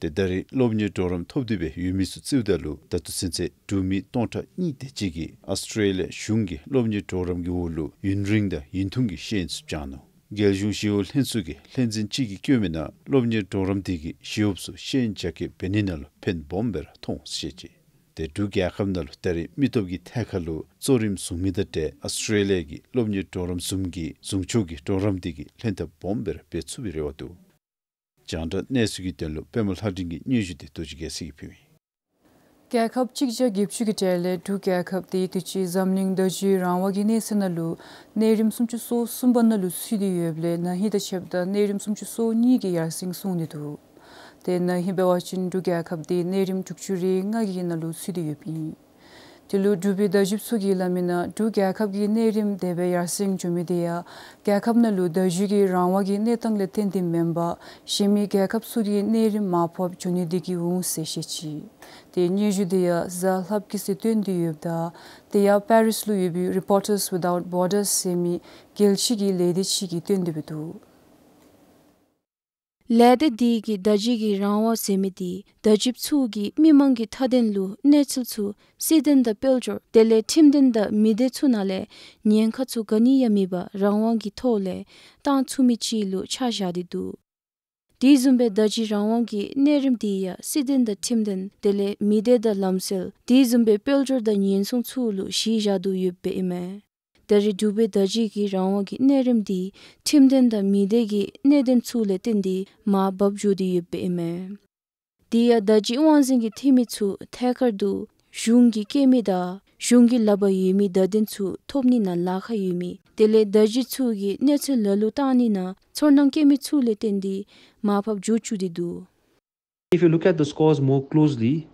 ཏེ་ད་རེས་སློབ་གཉེར་གྲོགས་རམ་ཐོབ་སྟེ་སྦེ་ཡོད་མི་ཚུ་རྩིཝ་ད་ལུ་ད་ལྟོ་ཚུན་ཚོད་འབྲུག་མི་སྟོང་ཕྲག་གཉིས་དེ་ཅིག་གིས་ཨོསི་ཊྲེ་ལི་ཡ་གཞུང་གི་སློབ་གཉེར་གྲོགས་རམ་གྱི་འོག་ལུ་ཡུན་རིང་དང་ཡུན་ཐུང་གི་ཤེས་ཡོན་ཚུ་སྦྱངས་ནུག། རྒྱལ་གཞུང་ཞི་གཡོག་ལྷན་ཚོགས་ཀྱི་ལྷན་འཛིན་ཅིག་གིས་བཀོད་མི་ནང་སློབ་གཉེར་གྲོགས་རམ་དེ་གིས་ཞི་གཡོགཔ་ཚུ་ཤེས་ཡོན་རྒྱ་སྐྱེད་འབད་ནི་ནང་ལུ་ཕན་སྦོམ་སྦེ་ར་ཐོགས་ཟེར་བཤད་ཅི། ཏེ་འབྲུག་རྒྱལ་ཁབ་ནང་ལུ་ད་རེས་མི་སྟོབས་ཀྱི་ཐད་ཁར་ལུ་གཙོ་རིམ་བཟུང་མི་དང་འབྲེལ་ཨཱོས་ཊྲེ་ལི་ཡ་གི་སློབ་གཉེར་གྲོགས་རམ་བཟུམ་གྱི་ཟུང་ཕྱོགས་ཀྱི་གྲོགས་རམ་དེ་གིས་ལྷན་ཐབས་སྦོམ་སྦེ་ར་འབད་ཚུགས་པའི་རེ་བ་འདུག། རྒྱང་བསྒྲགས་གནས་ཚུལ་གྱི་དོན་ལུ་པདྨ་ལྷ་སྒྲོན་གྱི་སྙན་ཞུ་དེ་རྡོ་རྗེ་རྒྱལ་མཚན་གྱིས་ཕུལཝ་ཨིན། རྒྱལ་ཁབ་གཅིག་བརྒྱ་བརྒྱད་ཅུ་གི་གྲས་ལས་འབྲུག་རྒྱལ་ཁབ་དེ་དུས་ཅི་འཛམ་གླིང་བརྡ་བརྒྱུད་རང་དབང་གི་གནས་ཚད་ནང་ལུ་གནས་རིམ་སུམ་ཅུ་སོ་གསུམ་པ་ནང་ལུ་ཚུད་དེ་ཡོདཔ་ལས་ན་ཧིང་དང་ཕྱདཔ་ད་གནས་རིམ་སུམ་ཅུ་སོ་གཉིས་ཀྱི་ཡར་སེང་སོང་ནི་འདུག། ཏེ་ན་ཧིང་འབད་བ་ཅིན་འབྲུག་རྒྱལ་ཁབ་དེ་གནས་རིམ་དྲུག་ཅུ་རེ་ལྔ་གི་ནང་ལུ་ཚུད་དེ་ཡོདཔ་ཨིན། དེ་ལུ་འབྲུག་པའི་བརྡ་བརྒྱུདཔ་ཚུ་གིས་སླབ་མི་ནང་འབྲུག་རྒྱལ་ཁབ་ཀྱི་གནས་རིམ་དེ་སྦེ་ཡར་སེང་འགྱོ་མི་དེ་ཡང་རྒྱལ་ཁབ་ནང་ལུ་བརྡ་བརྒྱུད་ཀྱི་རང་དབང་གི་གནས་སྟངས་ལས་བརྟེན་ཏེ་མེན་པར་གཞན་མི་རྒྱལ་ཁབ་ཚུ་གི་གནས་རིམ་མར་ཕབ་འགྱོ་ནི་དེ་གིས་འོང་ཟེར་བཤད་ཅི། ཏེ་སྙན་ཞུ་དེ་ཡང་གཟའ་ལྷགཔ་གི་ཚེ་བཏོན་ཏེ་ཡོདཔ་ད་དེ་ཡང་པེ་རིས་ལུ་ཡོད་པའི་Reporters Without Borders ཟེར་མི་རྒྱལ་སྤྱི་གི་ལས་སྡེ་ཅིག་གིས་བཏོན་ཏེ་འབད་འདུག། ལས་སྡེ་དེ་གིས་བརྡ་བརྒྱུད་ཀྱི་རང་དབང་ཟེར་མི་དེ་བརྡ་བརྒྱུདཔ་ཚུ་གིས་མི་མང་གི་མཐའ་དོན་ལུ་གནས་ཚུལ་ཚུ་སྲིད་དོན་དང་དཔལ་འབྱོར་དེ་ལས་ཁྲིམས་དོན་དང་མི་སྡེ་ཚུ་ནང་ལས་ཉེན་ཁ་ཚུ་ག་ནི་ཡང་མེད་པར་རང་དབང་གི་ཐོག་ལས་བཏང་ཚུགས་མི་ཅིག་ལུ་ཆ་བཞག་སྟེ་འདུག། དེ་བཟུམ་སྦེ་བརྡ་བརྒྱུད་རང་དབང་གི་གནས་རིམ་དེ་ཡང་སྲིད་དོན་དང་ཁྲིམས་དོན་དེ་ལས་མི་སྡེ་དང་ལམ་སྲོལ་དེ་བཟུམ་སྦེ་དཔལ་འབྱོར་དང་ཉེན་སྲུང་ཚུ་ལུ་གཞི་བཞག་སྟེ་ཡོདཔ་ཨིན་མས། ད་རེས་འབྲུག་པའི་བརྡ་བརྒྱུད་ཀྱི་རང་དབང་གི་གནས་རིམ་དེ་ཁྲིམས་དོན་དང་མི་སྡེ་གི་གནད་དོན་ཚུ་ལས་བརྟེན་ཏེ་མར་བབས་འགྱོ་སྟེ་ཡོདཔ་ཨིན་མས། དེ་ཡང་བརྡ་བརྒྱུད་དབང་འཛིན་གྱི་འཐུས་མི་ཚུ་ཐད་ཀར་དུ་གཞུང་གིས་བཀོད་མི་དང་གཞུང་གི་ལག་པར་ཡོད་མི་བརྡ་དོན་ཚུ་ཐོབ་ནི་ནང་ལཱ་ཁག་ཡོད་མི་དེ་ལས་བརྡ་བརྒྱུདཔ་ཚུ་གིས་གནས་ཚུལ་ལ་ལུ་བཏང་ནི་ནང་ཚོར་སྣང་བསྐྱེད་མི་ཚུ་ལས་བརྟེན་ཏེ་མར་ཕབ་འགྱོ་བཅུག་སྟེ་འདུག། If you look at the scores more closely,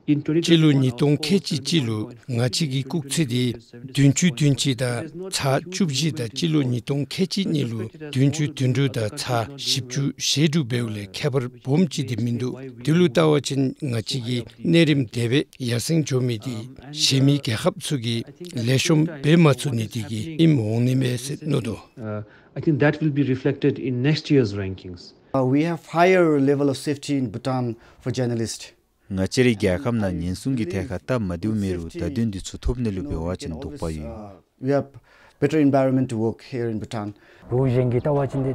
in twenty twenty-one, སྤྱི་ལོ་ཉིས་སྟོང་ཁལ་གཅིག་གཅིག་ལུ་ང་བཅས་ཀྱི་སྐུགས་ཚད་དེ་བདུན་ཅུ་དོན་གཅིག་དང་ཚག་བཅུ་བཞི་དང་སྤྱི་ལོ་ཉིས་སྟོང་ཁལ་གཅིག་གཉིས་ལུ་བདུན་ཅུ་དོན་དྲུག་དང་ཚག་བཞི་བཅུ་ཞེ་དྲུག་འབདཝ་ལས་ཁྱད་པར་སྦོམ་ཅིག་དེ་མིན་འདུག། དེ་ལུ་བལྟ་བ་ཅིན་ང་བཅས་ཀྱི་གནས་རིམ་དེ་སྦེ་ཡར་སེང་འགྱོ་མི་དེ་གཞན་མི་རྒྱལ་ཁབ་ཚུ་གིས་ལེགས་ཤོམ་འབད་མ་ཚུགས་ནི་དེ་གིས་ཨིནམ་འོང་ནི་མས་ཟེར་མནོ་དོ། Uh, I think that will be reflected in next year's rankings. Uh, we have higher level of safety in Bhutan for journalists. ང་བཅས་རའི་རྒྱལ་ཁབ་ནང་ཉེན་སྲུང་གི་ཐད་ཁར་སྟབས་མ་བདེཝ་མེད་རུང་བརྡ་དོན་འདི་ཚུ་ཐོབ་ནི་ལུ་འབད་བ་ཅིན་དོགས་པ་ཡོད། Uh, we have better environment to work here in Bhutan. འབྲུག་གཞན་གྱིས་བལྟ་བ་ཅིན་འདི་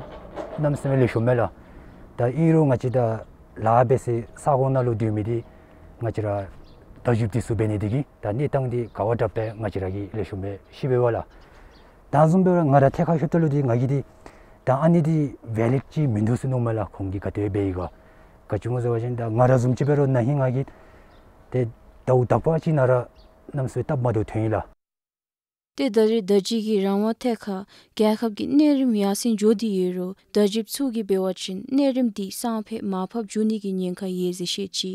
གནམ་མེད་ས་མེད་ལེགས་ཤོམ་མས་ལགས། ད་ཨིན་རུང་ང་བཅས་ད་ལཱ་འབད་སའི་ས་གོ་ནང་ལུ་སྡོད་མི་འདི་ང་བཅས་ར་བརྡ་བརྒྱུདཔ་འདི་ཚུ་འབད་ནི་དེ་གིས་ད་གནས་སྟངས་འདི་ག་བ་དྲགཔ་སྦེ་ང་བཅས་ར་གིས་ལེགས་ཤོམ་སྦེ་ཤེས་པས་ལགས། ད་བཟུམ་སྦེ་ར་ང་ར་ཐད་ཁར་ལྷོདཔ་ད་ལུ་འདི་ང་གིས་འདི་ད་ཨ་ནི་འདི་ཝེ་ལིཌ་ཅིག་མིན་འདུག་ཟེར་མནོཝ་མས་ལགས། ཁོང་གིས་ག་དེ་སྦེ་འབད་ཡི་ག། ག་ཅི་སྨོ་ཟེར་བ་ཅིན་ད་ང་ར་བཟུམ་ཅིག་འབད་རུང་ན་ཧིང་ང་གིས་ཏེ་ཟླཝ་དག་པ་ཅིག་ནང་ར་གནམ་མེད་ས་མེད་སྟབས་མ་བདེཝ་ཐོན་ཡི་ལགས། ཏེ་ད་རེས་བརྡ་བརྒྱུད་ཀྱི་རང་དབང་ཐད་ཁར་རྒྱལ་ཁབ་ཀྱི་གནས་རིམ་ཡར་སེང་འགྱོ་སྟེ་ཡོད་རུང་བརྡ་བརྒྱུདཔ་ཚུ་གིས་འབད་བ་ཅིན་གནས་རིམ་འདི་སང་ཕོད་མར་ཕབ་འགྱོ་ནི་གི་ཉེན་ཁ་ཡོད་ཟེར་བཤད་ཅི།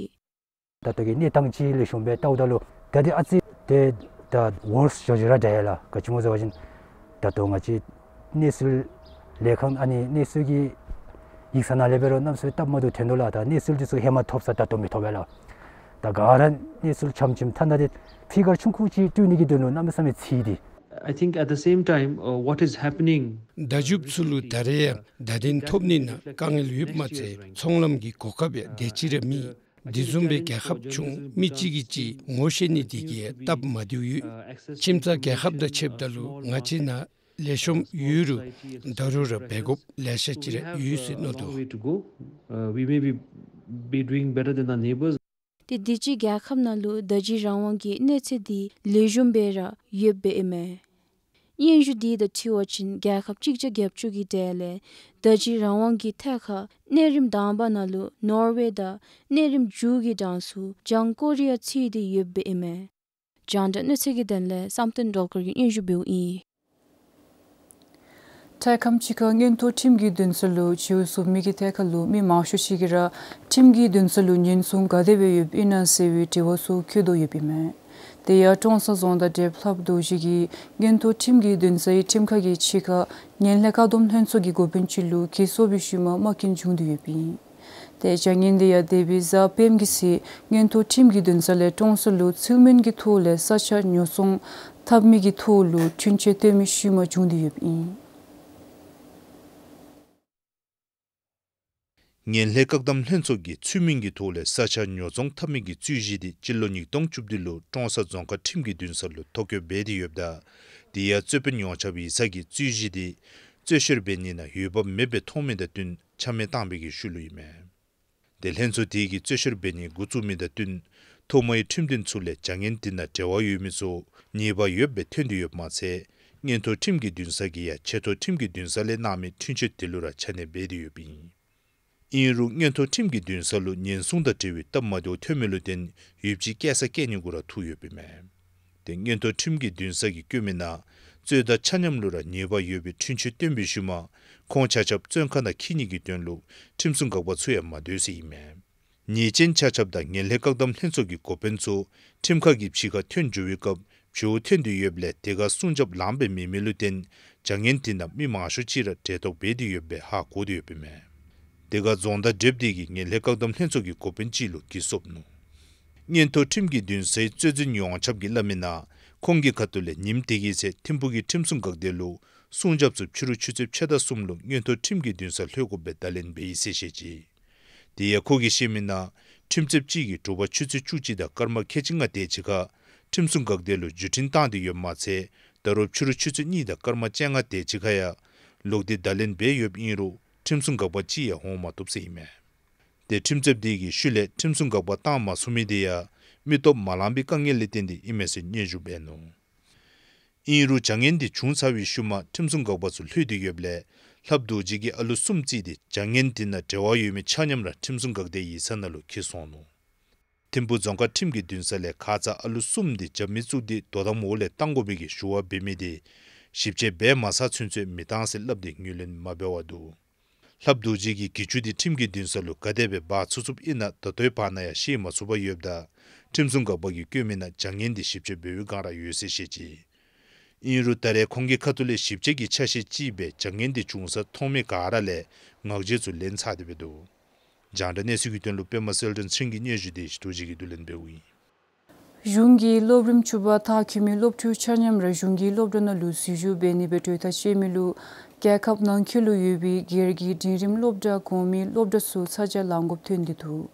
ད་ལྟོ་གི་གནས་སྟངས་ཅིག་ལེགས་ཤོམ་སྦེ་བལྟཝ་ད་ལུ་ད་འདི་ཨ་ཙི་ཏེ་ད་ཝོརསི་ཞོ་ཞོ་ར་འདྲ་ཡི་ལགས། ག་ཅི་སྨོ་ཟེར་བ་ཅིན་ད་ལྟོ་ང་བཅས་གནས་ཚུལ་ལས་ཁང་ཨ་ནི་གནས་ཚུལ་གྱི་ཡིག་ཚང་ནང་ལས་འབད་རུང་གནམ་མེད་ས་མེད་སྟབས་མ་བདེཝ་ཐོན་དོ་ལགས། ད་གནས་ཚུལ་འདི་ཚུ་ཧེ་མ་ཐོབ་ས་ད་ལྟོ་མི་ཐོབ་པས་ལགས། ད་ག་ར་གནས་ཚུལ་ཆམ་ཆིམ་ཐ་ན་ཏེ་ཕི་གར་ཆུང་ཀུ་ཅིག་སྤྲོད་ནི་གི་དོན་ལུ་གནམ་མེད་ས་མེད་འཚེར་ཏེ། I think at the same time, uh, what is happening, བརྡ་བརྒྱུདཔ་ཚུ་ལུ་ད་རེས་ཡང་བརྡ་དོན་ཐོབ་ནི་ནང་དཀའ་ངལ་ཡོདཔ་མ་ཚད་ཚོང་ལམ་གྱི་གོ་སྐབས་ཡང་དེ་ཅིག་ར་མེད། དེ་བཟུམ་སྦེ་རྒྱལ་ཁབ་ཆུང་མི་གཅིག་གིས་གཅིག་ངོ་ཤེས་ནི་དེ་གིས་སྟབས་མ་བདེཝ་ཡོད། ཁྱིམ་ཚང་རྒྱལ་ཁབ་དང་ཕྱདཔ་ད་ལུ་ང་བཅས་ནང་ལེགས་ཤོམ་ཡོད་རུང་ད་རུང་ར་འབད་དགོཔ་ལེ་ཤ་ཅིག་ར་ཡོད་ཟེར་མནོ་དོ། Long way to go. Uh, we may be, be doing better than our neighbors. ཏེ་དུས་ཅི་རྒྱལ་ཁབ་ནང་ལུ་བརྡ་བརྒྱུད་རང་དབང་གི་གནས་ཚད་འདི་ལེགས་ཤོམ་སྦེ་ར་ཡོདཔ་ཨིན་མས། སྙན་ཞུ་དེ་དང་འཁྲིལ་བ་ཅིན་རྒྱལ་ཁབ་གཅིག་བརྒྱ་བརྒྱད་ཅུ་གི་གྲས་ལས་བརྡ་བརྒྱུད་རང་དབང་གི་ཐད་ཁར་གནས་རིམ་དང་པ་ནང་ལུ་ནོར་ཝེ་དང་གནས་རིམ་མཇུག་གི་གྲངས་སུ་བྱང་ཀོ་རི་ཡ་ཚུད་དེ་ཡོདཔ་ཨིན་མས། རྒྱང་བསྒྲགས་གནས་ཚུལ་གྱི་དོན་ལས་བསམ་གཏན་སྒྲོལ་དཀར་གྱིས་སྙན་ཞུ་འབདཝ་ཨིན། འཕྲལ་ཁམས་ཅིག་ཁར་མངོན་མཐོ་ཁྲིམས་ཀྱི་འདུན་ས་ལུ་བྱིའུ་གསོ་མི་གི་ཐད་ཁར་ལུ་མི་མང་ཤོས་ཅིག་གིས་ར་ཁྲིམས་ཀྱི་འདུན་ས་ལུ་ཉེན་སྲུང་ག་དེ་སྦེ་ཡོདཔ་ཨིན་ན་ཟེར་བའི་དྲི་བ་ཚུ་བཀོད་དོ་ཡོདཔ་ཨིན་མས། དེ་ཡང་ཀྲོང་གསར་རྫོང་བདག་འབྲེལ་ལྷབ་རྡོ་རྗེ་གིས་མངོན་མཐོ་ཁྲིམས་ཀྱི་འདུན་སའི་ཁྲིམས་ཁང་གི་ཕྱི་ཁར་ངན་ལྷད་བཀག་སྡོམ་ལྷན་ཚོགས་ཀྱི་འགོ་དཔོན་ཅིག་ལུ་གྱི་གསོ་བའི་ཤུལ་མ་མ་རྐྱེན་བྱུང་སྟེ་ཡོདཔ་ཨིན། ཏེ་བྱ་ངན་དེ་ཡང་འདས་པའི་གཟའ་སྤེནམ་གི་ཚེ་མངོན་མཐོ་ཁྲིམས་ཀྱི་འདུན་ས་ལས་ཀྲོང་གསར་ལུ་ཚུལ་མིན་གྱི་ཐོག་ལས་ས་ཆ་ཉོ་ཚོང་འཐབ་མི་གི་ཐོག་ལུ་འཁྲུན་ཆོད་བཏོན་མི་ཤུལ་མ་བྱུང་སྟེ་ཡོདཔ་ཨིན། ངན་ལྷད་བཀག་སྡོམ་ལྷན་ཚོགས་ཀྱིས་ཚུལ་མིན་གྱི་ཐོག་ལས་ས་ཆ་ཉོ་ཚོང་འཐབ་མི་གི་རྩོད་གཞི་དེ་སྤྱི་ལོ་ཉིས་སྟོང་བཅུ་བདུན་ལུ་ཀྲོང་གསར་རྫོང་ཁག་ཁྲིམས་ཀྱི་འདུན་ས་ལུ་ཐོ་བཀོད་འབད་དེ་ཡོདཔ་ད། དེ་ཡང་རྩོད་དཔོན་ཡོངས་ཁྱབ་ཡིག་ཚང་གིས་རྩོད་གཞི་དེ་རྩོད་བཤེར་འབད་ནི་ནང་འོས་འབབ་མེདཔ་སྦེ་མཐོང་མི་དང་བསྟུན་ཆ་མེད་བཏང་བའི་གི་ཤུལ་ལུ་ཨིན་མས། ཏེ་ལྷན་ཚོགས་དེ་གིས་རྩོད་བཤེར་འབད་ནི་འགོ་བཙུགས་མི་དང་བསྟུན་ ཐོག་མའི་ཁྲིམས་དོན་ཚུ་ལས་བྱ་ངན་དེ་ནང་འབྲེལ་བ་ཡོད་མི་ཚུ་ཉེས་པ་ཡོདཔ་སྦེ་ཐོན་ཏེ་ཡོདཔ་མ་ཚད་མངོན་མཐོ་ཁྲིམས་ཀྱི་འདུན་ས་གིས་ཡང་ཆེ་མཐོ་ཁྲིམས་ཀྱི་འདུན་ས་ལས་གནང་མི་འཁྲུན་ཆོད་དེ་ལུ་ར་ཆ་གནས་འབད་དེ་ཡོདཔ་ཨིན། ཨིན་རུང་མངོན་མཐོ་ཁྲིམས་ཀྱི་འདུན་ས་ལུ་ཉེན་སྲུང་དང་འབྲེལ་བའི་སྟབས་མ་བདེཝ་ཐོན་མི་ལུ་བརྟེན་ཡོདཔ་ཅིག་བཀལ་ས་བཀལ་ནི་གུ་ར་ཐུག་ཡོདཔ་ཨིན་མས། ཏེ་མངོན་མཐོ་ཁྲིམས་ཀྱི་འདུན་ས་གིས་བཀོད་མི་ནང་རྩོད་ཟླ་ཆ་མཉམ་ལུ་ར་ཉེས་པ་ཡོད་པའི་འཁྲུན་ཆོད་བཏོན་པའི་ཤུལ་མ་ཁོང་ཆ་ཁྱབ་བཙོན་ཁང་ནང་འཁྱིད་ནི་གི་དོན་ལུ་ཁྲིམས་སྲུང་འགག་པ་ཚུ་ཡང་མ་སྡོད་ཟེར་ཨིན་མས། ཉེས་ཅན་ཆ་ཁྱབ་དང་ངན་ལྷད་བཀག་སྡོམ་ལྷན་ཚོགས་ཀྱི་འགོ་དཔོན་ཚུ་ཁྲིམས་ཁང་གི་ཕྱི་ཁར་ཐོན་འགྱོ་བའི་སྐབས་བྱོག་ཐོན་ཏེ་ཡོདཔ་ལས་དེ་ཁར་སྲུང་སྐྱོབ་ལངམ་སྦེ་མེད་མི་ལུ་བརྟེན་བྱ་ངན་དེ་ནང་མི་མང་ཤོས་ཅིག་ར་འབྲེལ་གཏོགས་འབད་དེ་ཡོདཔ་སྦེ་ཧ་གོ་དེ་ཡོདཔ་ཨིན་མས། དེ་ཁར་རྫོང་བདག་འབྲེལ་སྡེ་གིས་ངན་ལྷད་བཀག་སྡོམ་ལྷན་ཚོགས་ཀྱི་འགོ་དཔོན་ཅིག་ལུ་གྱི་སོབ་ནུག། མངོན་མཐོ་ཁྲིམས་ཀྱི་འདུན་སའི་རྩོད་འཛིན་ཡོངས་ཁྱབ་ཀྱིས་སླབ་མི་ནང་ཁོང་གི་ཁ་ཐུག་ལས་ཉིནམ་དེ་གི་ཚེ་ཐིམ་ཕུག་གི་ཁྲིམས་སྲུང་འགག་སྡེ་ལུ་སྲུང་སྐྱོབ་ཚུ་ཕྱི་རུ་ཆུ་ཚོད་ཕྱེད་དང་གསུམ་ལུ་མངོན་མཐོ་ཁྲིམས་ཀྱི་འདུན་སར་ལྷོད་དགོཔ་སྦེ་བརྡ་ལན་འབད་ཡི་ཟེར་བཤད་ཅི། དེ་ཡང་ཁོ་གིས་བཤད་མི་ནང་ཁྲིམས་རྩོདཔ་ཅིག་གིས་དྲོ་པ་ཆུ་ཚོད་བཅུ་གཅིག་དང་སྐར་མ་ཁལ་གཅིག་ལྔ་དེ་ཅིག་ཁར་ཁྲིམས་སྲུང་འགག་སྡེ་ལུ་བརྒྱུད་འཕྲིན་བཏང་སྟེ་ཡོདཔ་མ་ཚད་ད་རུང་ཕྱི་རུ་ཆུ་ཚོད་གཉིས་དང་སྐར་མ་བཅོ་ལྔ་དེ་ཅིག་ཁར་ཡང་ལོག་སྟེ་བརྡ་ལན་འབད་ཡོདཔ་ཨིན་རུང་ཁྲིམས་སྲུང་འགག་པ་ཅིག་ཡང་འོང་མ་བཏུབ་ཟེར་ཨིན་མས། ཏེ་ཁྲིམས་རྩོདཔ་དེ་གིས་ཤུལ་ལས་ཁྲིམས་སྲུང་འགག་པ་བཏང་མ་ཚུགས་མི་དེ་ཡང་མི་སྟོབས་མ་ལང་པའི་དཀའ་ངལ་ལས་བརྟེན་ཏེ་ཨིན་མས་ཟེར་སྙན་ཞུ་འབད་ནུག། ཨིན་རུང་བྱ་ངན་དེ་བྱུང་ཚར་བའི་ཤུལ་མ་ཁྲིམས་སྲུང་འགག་པ་ཚུ་ལྷོད་དེ་ཡོདཔ་ལས་ལྷབ་རྡོ་རྗེ་གིས་ཨ་ལུ་གསུམ་བརྩིས་ཏེ་བྱ་ངན་དེ་ནང་འབྲེལ་བ་ཡོད་མི་ཆ་མཉམ་ར་ཁྲིམས་སྲུང་འགག་སྡེའི་ཡིག་ཚང་ནང་ལུ་འཁྱིད་སོང་ནུག། ཐིམ་ཕུག་རྫོང་ཁག་ཁྲིམས་ཀྱི་འདུན་ས་ལས་ཁ་ཙ་ཨ་ལུ་གསུམ་དེ་རྒྱབ་མི་བཙུགས་ཏེ་དོ་དམ་འོག་ལས་བཏང་དགོ་པའི་གི་ཞུ་བ་འབད་མི་དེ་ཞིབ་དཔྱད་འབད་མ་ཚར་ཚུན་ཚོད་མི་བཏང་ཟེར་སླབ་སྟེ་ངོས་ལེན་མ་འབད་བར་འདུག། ལྷབ་རྡོ་རྗེ་གིས་གྱི་ཅུང་དེ་ཁྲིམས་ཀྱི་འདུན་ས་ལུ་ག་དེ་སྦེ་འབག་ཚུགས་ཚུགསཔ་ཨིན་ན་ད་ལྟོའི་བར་ན་ཡང་ཤེས་མ་ཚུགས་པར་ཡོདཔ་ད་ཁྲིམས་སྲུང་འགག་པ་གིས་བཀོད་མི་ནང་བྱ་ངན་དེ་ཞིབ་དཔྱད་འབད་བའི་བསྒང་ར་ཡོད་ཟེར་བཤད་ཅི། ཨིན་རུང་ད་རེས་ཁོང་གི་ཁ་ཐུག་ལས་ཞིབ་དཔྱད་ཀྱི་ཆ་ཤས་ཅིག་སྦེ་བྱ་ངན་དེ་བྱུང་ས་མཐོང་མི་ག་ར་ལས་ངག་བརྗོད་ཚུ་ལེན་ཚར་ཏེ་འབད་འདུག། རྒྱང་བསྒྲགས་གནས་ཚུལ་གྱི་དོན་ལུ་པདྨ་གསལ་སྒྲོན་ཚེ་རིང་གི་སྙན་ཞུ་དེ་རྡོ་རྗེ་གིས་བསྡུ་ལེན་འབདཝ་ཨིན། གཞུང་གིས་སློབ་རིམ་བཅུ་པ་མཐར་འཁྱོལ་མི་སློབ་ཕྲུག་ཆ་མཉམ་ར་གཞུང་གི་སློབ་གྲྭ་ནང་ལུ་འཛུལ་ཞུགས་འབད་ནི་སྦེ་གྲོས་ཐག་བཅད་མི་ལུ་རྒྱལ་ཁབ་ནང་འཁོད་ལུ་ཡོད་པའི་སྒེར་གྱི་འབྲིང་རིམ་སློབ་གྲྭ་གོང་མའི་སློབ་གྲྭ་ཚུ་ཚ་གྱང་ལང་དགོཔ་ཐོན་ཏེ་འདུག།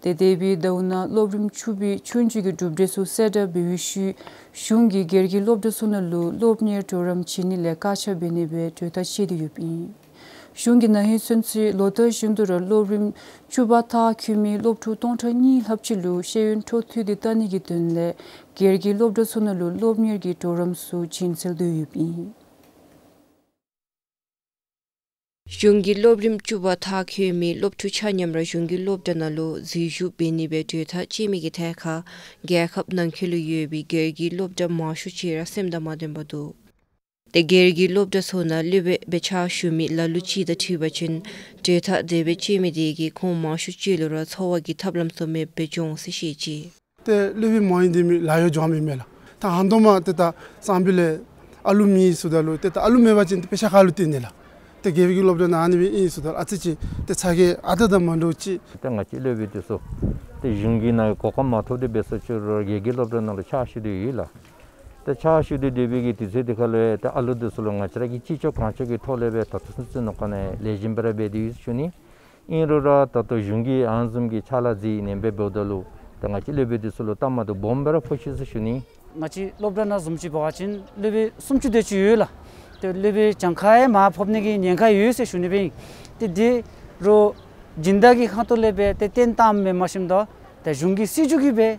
ཏེ་འདས་པའི་ཟླཝ་ནང་སློབ་རིམ་བཅུ་པའི་ཆོས་རྒྱུགས་ཀྱི་གྲུབ་འབྲས་ཚུ་གསལ་བསྒྲགས་འབད་བའི་ཤུལ་གཞུང་གིས་སྒེར་གྱི་སློབ་གྲྭ་ཚུ་ནང་ལུ་སློབ་གཉེར་གྲོགས་རམ་བྱིན་ནི་ལས་བཀག་ཆ་འབད་ནི་སྦེ་གྲོས་ཐག་བཅད་དེ་ཡོདཔ་ཨིན། གཞུང་གིས་ན་ཧིང་ཚུན་ཚོད་ལོ་ལྟར་བཞིན་དུ་ར་སློབ་རིམ་བཅུ་པ་མཐར་འཁྱོལ་མི་སློབ་ཕྲུག་སྟོང་ཕྲག་གཉིས་ལྷགཔ་ཅིག་ལུ་ཤེས་ཡོན་འཕྲོ་མཐུད་དེ་བལྟ་ནི་གི་དོན་ལས་སྒེར་གྱི་སློབ་གྲྭ་ཚུ་ནང་ལུ་སློབ་གཉེར་གྱི་གྲོགས་རམ་ཚུ་བྱིན་སྩལ་དོ་ཡོདཔ་ཨིན། གཞུང་གིས་སློབ་རིམ་བཅུ་པ་མཐར་འཁྱོལ་མི་སློབ་ཕྲུག་ཆ་མཉམ་ར་གཞུང་གི་སློབ་གྲྭ་ནང་ལུ་འཛུལ་ཞུགས་འབད་ནི་སྦེ་གྲོས་ཐག་བཅད་མི་གི་ཐད་ཁར་རྒྱལ་ཁབ་ནང་འཁོད་ལུ་ཡོད་པའི་སྒེར་གྱི་སློབ་གྲྭ་མང་ཤོས་ཅིག་ར་སེམས་དང་མ་ལྡན་པར་འདུག། ཏེ་སྒེར་གྱི་སློབ་གྲྭ་ཚུ་ནང་སློབ་དཔོན་སྦེ་ཕྱག་ཞུ་མི་ལ་ལུ་ཅིག་དང་འཁྲིལ་བ་ཅིན་གྲོས་ཐག་དེ་སྦེ་བཅད་མི་དེ་གིས་ཁོང་མང་ཤོས་ཅིག་ལུ་ར་འཚོ་བ་གི་ཐབས་ལམ་ཚུ་མེདཔ་སྦེ་འགྱོ་འོང་ཟེར་བཤད་ཅི། ཏེ་སློབ་དཔོན་མ་ཡིན་ཏེ་མི་ལཱ་གཡོག་འགྱོ་མི་མས་ལགས། ད་ཧང་སྟོང་མ་ཏེ་ད་སང་ཕོད་ལས་ཨ་ལུ་མེད་ཟེརཝ་ད་ལུ་ཏེ་ད་ཨ་ལུ་མེད་པ་ཅིན་ཏེ་དཔེ་ཆ་ག་ལུ་སྟོན་ནི་ལགས། ཏེ་སྒེར་གྱི་སློབ་གྲྭ་ནང་ཨ་ནི་སྦེ་ཨིན་ཟེརཝ་ད་ལུ་ཨ་ཙི་ཅིག་ཏེ་ཚ་གྱང་ཨ་རྟག་དང་མ་འདྲཝ་ཅིག། ཏེ་ང་བཅས་སློབ་དཔོན་དེ་ཚུ་ཏེ་གཞུང་གི་ནང་གོ་སྐབས་མ་ཐོབ་སྟེ་འབད་སོང་ཅི་རུང་སྒེར་གྱི་སློབ་གྲྭ་ནང་ལུ་ཕྱག་ཞུ་སྟེ་ཡོད་ལགས། ཏེ་ཕྱག་ཞུ་སྟེ་སྡོད་པའི་གི་དུས་ཚོད་དེ་ཁར་ལུ་ཏེ་ཨ་ལུ་དེ་ཚུ་ལུ་ང་བཅས་ར་གིས་ཅི་ལྕོགས་གང་ལྕོགས་ཀྱི་ཐོག་ལས་སྦེ་ད་ལྟོ་ཚུན་ཚོད་ནང་ཁོ་ནང་ལེགས་ཤོམ་སྦེ་ར་འབད་དེ་ཡོད་ཟེར་ཞུ་ནི། ཨིན་རུང་ར་ད་ལྟོ་གཞུང་གིས་ཨ་ནི་བཟུམ་གྱི་ཕྱག་ལཱ་མཛད་ནི་འབདཝ་ད་ལུ་ཏེ་ང་བཅས་སློབ་དཔོན་དེ་ཚུ་ལུ་སྟབས་མ་བདེཝ་སྦོམ་སྦེ་ར་ཕོག་ཅི་ཟེར་ཞུ་ནི། ང་བཅས་སློབ་གྲྭ་ནང་བཟུམ་ཅིག་འབད་བ་ཅིན་སློབ་དཔོན་སུམ་ཅུ་དེ་ཅིག་ཡོད་ལགས། ཏེ་སློབ་དཔོན་གྱངས་ཁ་ཡང་མར་ཕབ་ནི་གི་ཉེན་ཁ་ཡོད་ཟེར་ཞུ་ནི་སྦེ་ཨིན། ཏེ་དེ་རུང་སྦྱིན་བདག་གི་ཁ་ཐུག་ལས་སྦེ་ཏེ་བཏོན་བཏངམ་མེན་མ་ཤེས་དོ། ཏེ་གཞུང་གི་སྲིད་བྱུས་ཀྱིས་སྦེ་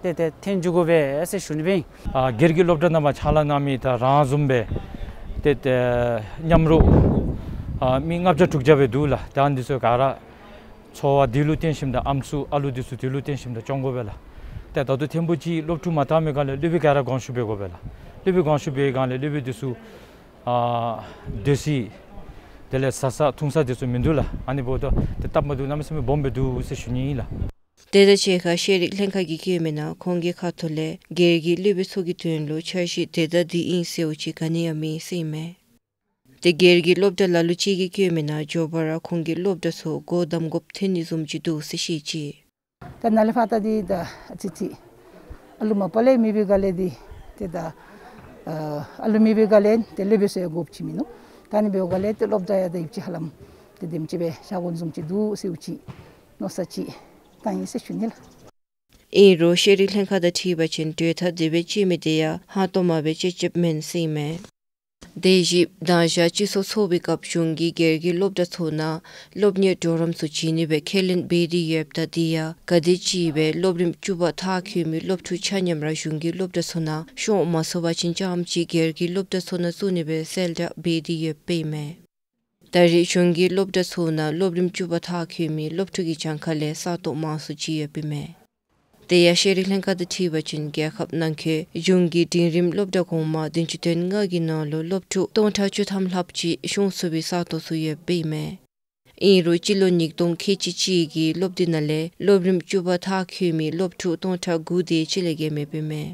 ཏེ་ཏེ་འཐོན་འགྱོ་དགོ་པས་ཟེར་ཞུ་ནི་སྦེ་ཨིན། ཨ་སྒེར་གྱི་སློབ་གྲྭ་ནང་མར་ཕྱག་ལཱ་གནང་མི་ད་རང་བཟུམ་སྦེ་ཏེ་ཏེ་མཉམ་རོགས་ཨ་མི་ལྔ་བརྒྱ་དྲུག་བརྒྱ་སྦེ་འདུག་ལགས། ཏེ་ཨ་ནི་དེ་ཚུ་ག་ར་འཚོ་བ་དེ་ལུ་བརྟེན་ཞིནམ་ད་ཨམ་སྲུ་ཨ་ལུ་དེ་ཚུ་དེ་ལུ་བརྟེན་ཞིནམ་ད་སྐྱོང་དགོ་པས་ལགས། ཏེ་ད་ལྟོ་ཐེངས་པོ་ཅིག་སློབ་ཕྲུག་མ་བཏང་མི་སྒང་ལས་སློབ་དཔོན་ག་ར་དགོངས་ཞུ་འབད་དགོ་པས་ལགས། སློབ་དཔོན་དགོངས་ཞུ་འབད་བའི་སྒང་ལས་སློབ་དཔོན་དེ་ཚུ་ཨ་སྡོད་ས་དེ་ལས་བཟའ་ས་འཐུང་ས་དེ་ཚུ་མིན་འདུག་ལགས། ཨ་ནི་འབདཝ་ད་ཏེ་སྟབས་མ་བདེཝ་གནམ་མེད་ས་མེད་སྦོམ་སྦེ་འདུག་ཟེར་ཞུ་ནི་ཨིན་ལགས། དེ་དང་གཅིག་ཁར་ཤེས་རིག་ལྷན་ཁག་གིས་བཀོད་མི་ནང་ཁོང་གི་ཁ་ཐུག་ལས་སྒེར་གྱི་སློབ་དཔོན་ཚུ་གི་དོན་ལུ་འཆར་གཞི་དེ་དང་དེ་ཨིན་ཟེརཝ་ཅིག་ག་ནི་ཡང་མེད་ཟེར་ཨིན་མས། ཏེ་སྒེར་གྱི་སློབ་གྲྭ་ལ་ལུ་ཅིག་གིས་བཀོད་མི་ནང་མགྱོགས་པ་ར་ཁོང་གི་སློབ་གྲྭ་ཚུ་སྒོ་བསྡམ་དགོཔ་ཐོན་ནི་བཟུམ་ཅིག་འདུག་ཟེར་བཤད་ཅི། ད་ནཱ་ལས་ཕར་ད་འདི་ད་ཨ་ཙི་ཅིག་ཨ་ལུ་མ་པ་ལས་མེད་པའི་སྒང་ལས་འདི་ཏེ་ད་ཨ་ཨ་ལུ་མེད་པའི་སྒང་ལས་ཏེ་སློབ་དཔོན་ཚུ་ཡང་དགོཔ་ཅིག་མིན་ནུག། ད་ཨ་ནི་འབདཝ་སྒང་ལས་ཏེ་སློབ་གྲྭ་ཡང་ད་ཡུདཔ་ཅིག་ཧ་ལམ་ཏེ་དེམ་ཅིག་སྦེ་ཤར་དགོཔ་བཟུམ་ཅིག་འདུག་ཟེརཝ་ཅིག་མནོ་བསམ་ཅིག་བཏང་ཡི་ཟེར་ཞུ་ནི་ལགས། ཨིན་རུང་ཤེས་རིག་ལྷན་ཁག་དང་འཁྲིལ་བ་ཅིན་གྲོས་ཐག་དེ་སྦེ་བཅད་མི་དེ་ཡང་ཧང་སྟོང་མ་སྦེ་བཅད་བཅདཔ་མེན་ཟེར་ཨིན་མས། དེ་བཞིན་དང་ཞག་སྤྱི་ཚོགས་ཚོགས་པའི་སྐབས་གཞུང་གིས་སྒེར་གྱི་སློབ་གྲྭ་ཚུ་ནང་སློབ་གཉེར་གྲོགས་རམ་ཚུ་བྱིན་ནི་སྦེ་ཁས་ལེན་འབད་དེ་ཡོདཔ་ད་དེ་ཡང་ག་དེམ་ཅིག་སྦེ་སློབ་རིམ་བཅུ་པ་མཐར་འཁྱོལ་མི་སློབ་ཕྲུག་ཆ་མཉམ་ར་གཞུང་གི་སློབ་གྲྭ་ཚུ་ནང་ཤོང་མ་ཚུགས་པ་ཅིན་རྐྱངམ་ཅིག་སྒེར་གྱི་སློབ་གྲྭ་ཚུ་ནང་བཙུགས་ནི་སྦེ་གསལ་བསྒྲགས་འབད་དེ་ཡོདཔ་ཨིན་མས། ད་རེས་གཞུང་གི་སློབ་གྲྭ་ཚུ་ནང་སློབ་རིམ་བཅུ་པ་མཐར་འཁྱོལ་མི་སློབ་ཕྲུག་གི་གྱངས་ཁ་ལས་ས་སྟོང་མང་སུ་ཅིག་ཡོདཔ་ཨིན་མས། དེ་ཡང་ཤེས་རིག་ལྷན་ཁག་དང་འཁྲིལ་བ་ཅིན་རྒྱལ་ཁབ་ནང་འཁོད་གཞུང་གི་འབྲིང་རིམ་སློབ་གྲྭ་གོང་མ་བདུན་ཅུ་དོན་ལྔ་གི་ནང་ལུ་སློབ་ཕྲུག་སྟོང་ཕྲག་བཅུ་ཐམ་ལྷགཔ་ཅིག་ཤོང་ཚུགས་པའི་ས་སྟོང་ཚུ་ཡོདཔ་ཨིན་མས། ཨིན་རུང་སྤྱི་ལོ་ཉིས་སྟོང་ཁལ་གཅིག་གཅིག་གི་སློབ་དུས་ནང་ལས་སློབ་རིམ་བཅུ་པ་མཐར་འཁྱོལ་མི་སློབ་ཕྲུག་སྟོང་ཕྲག་དགུ་དེ་ཅིག་ལས་བརྒལ་མེདཔ་ཨིན་མས།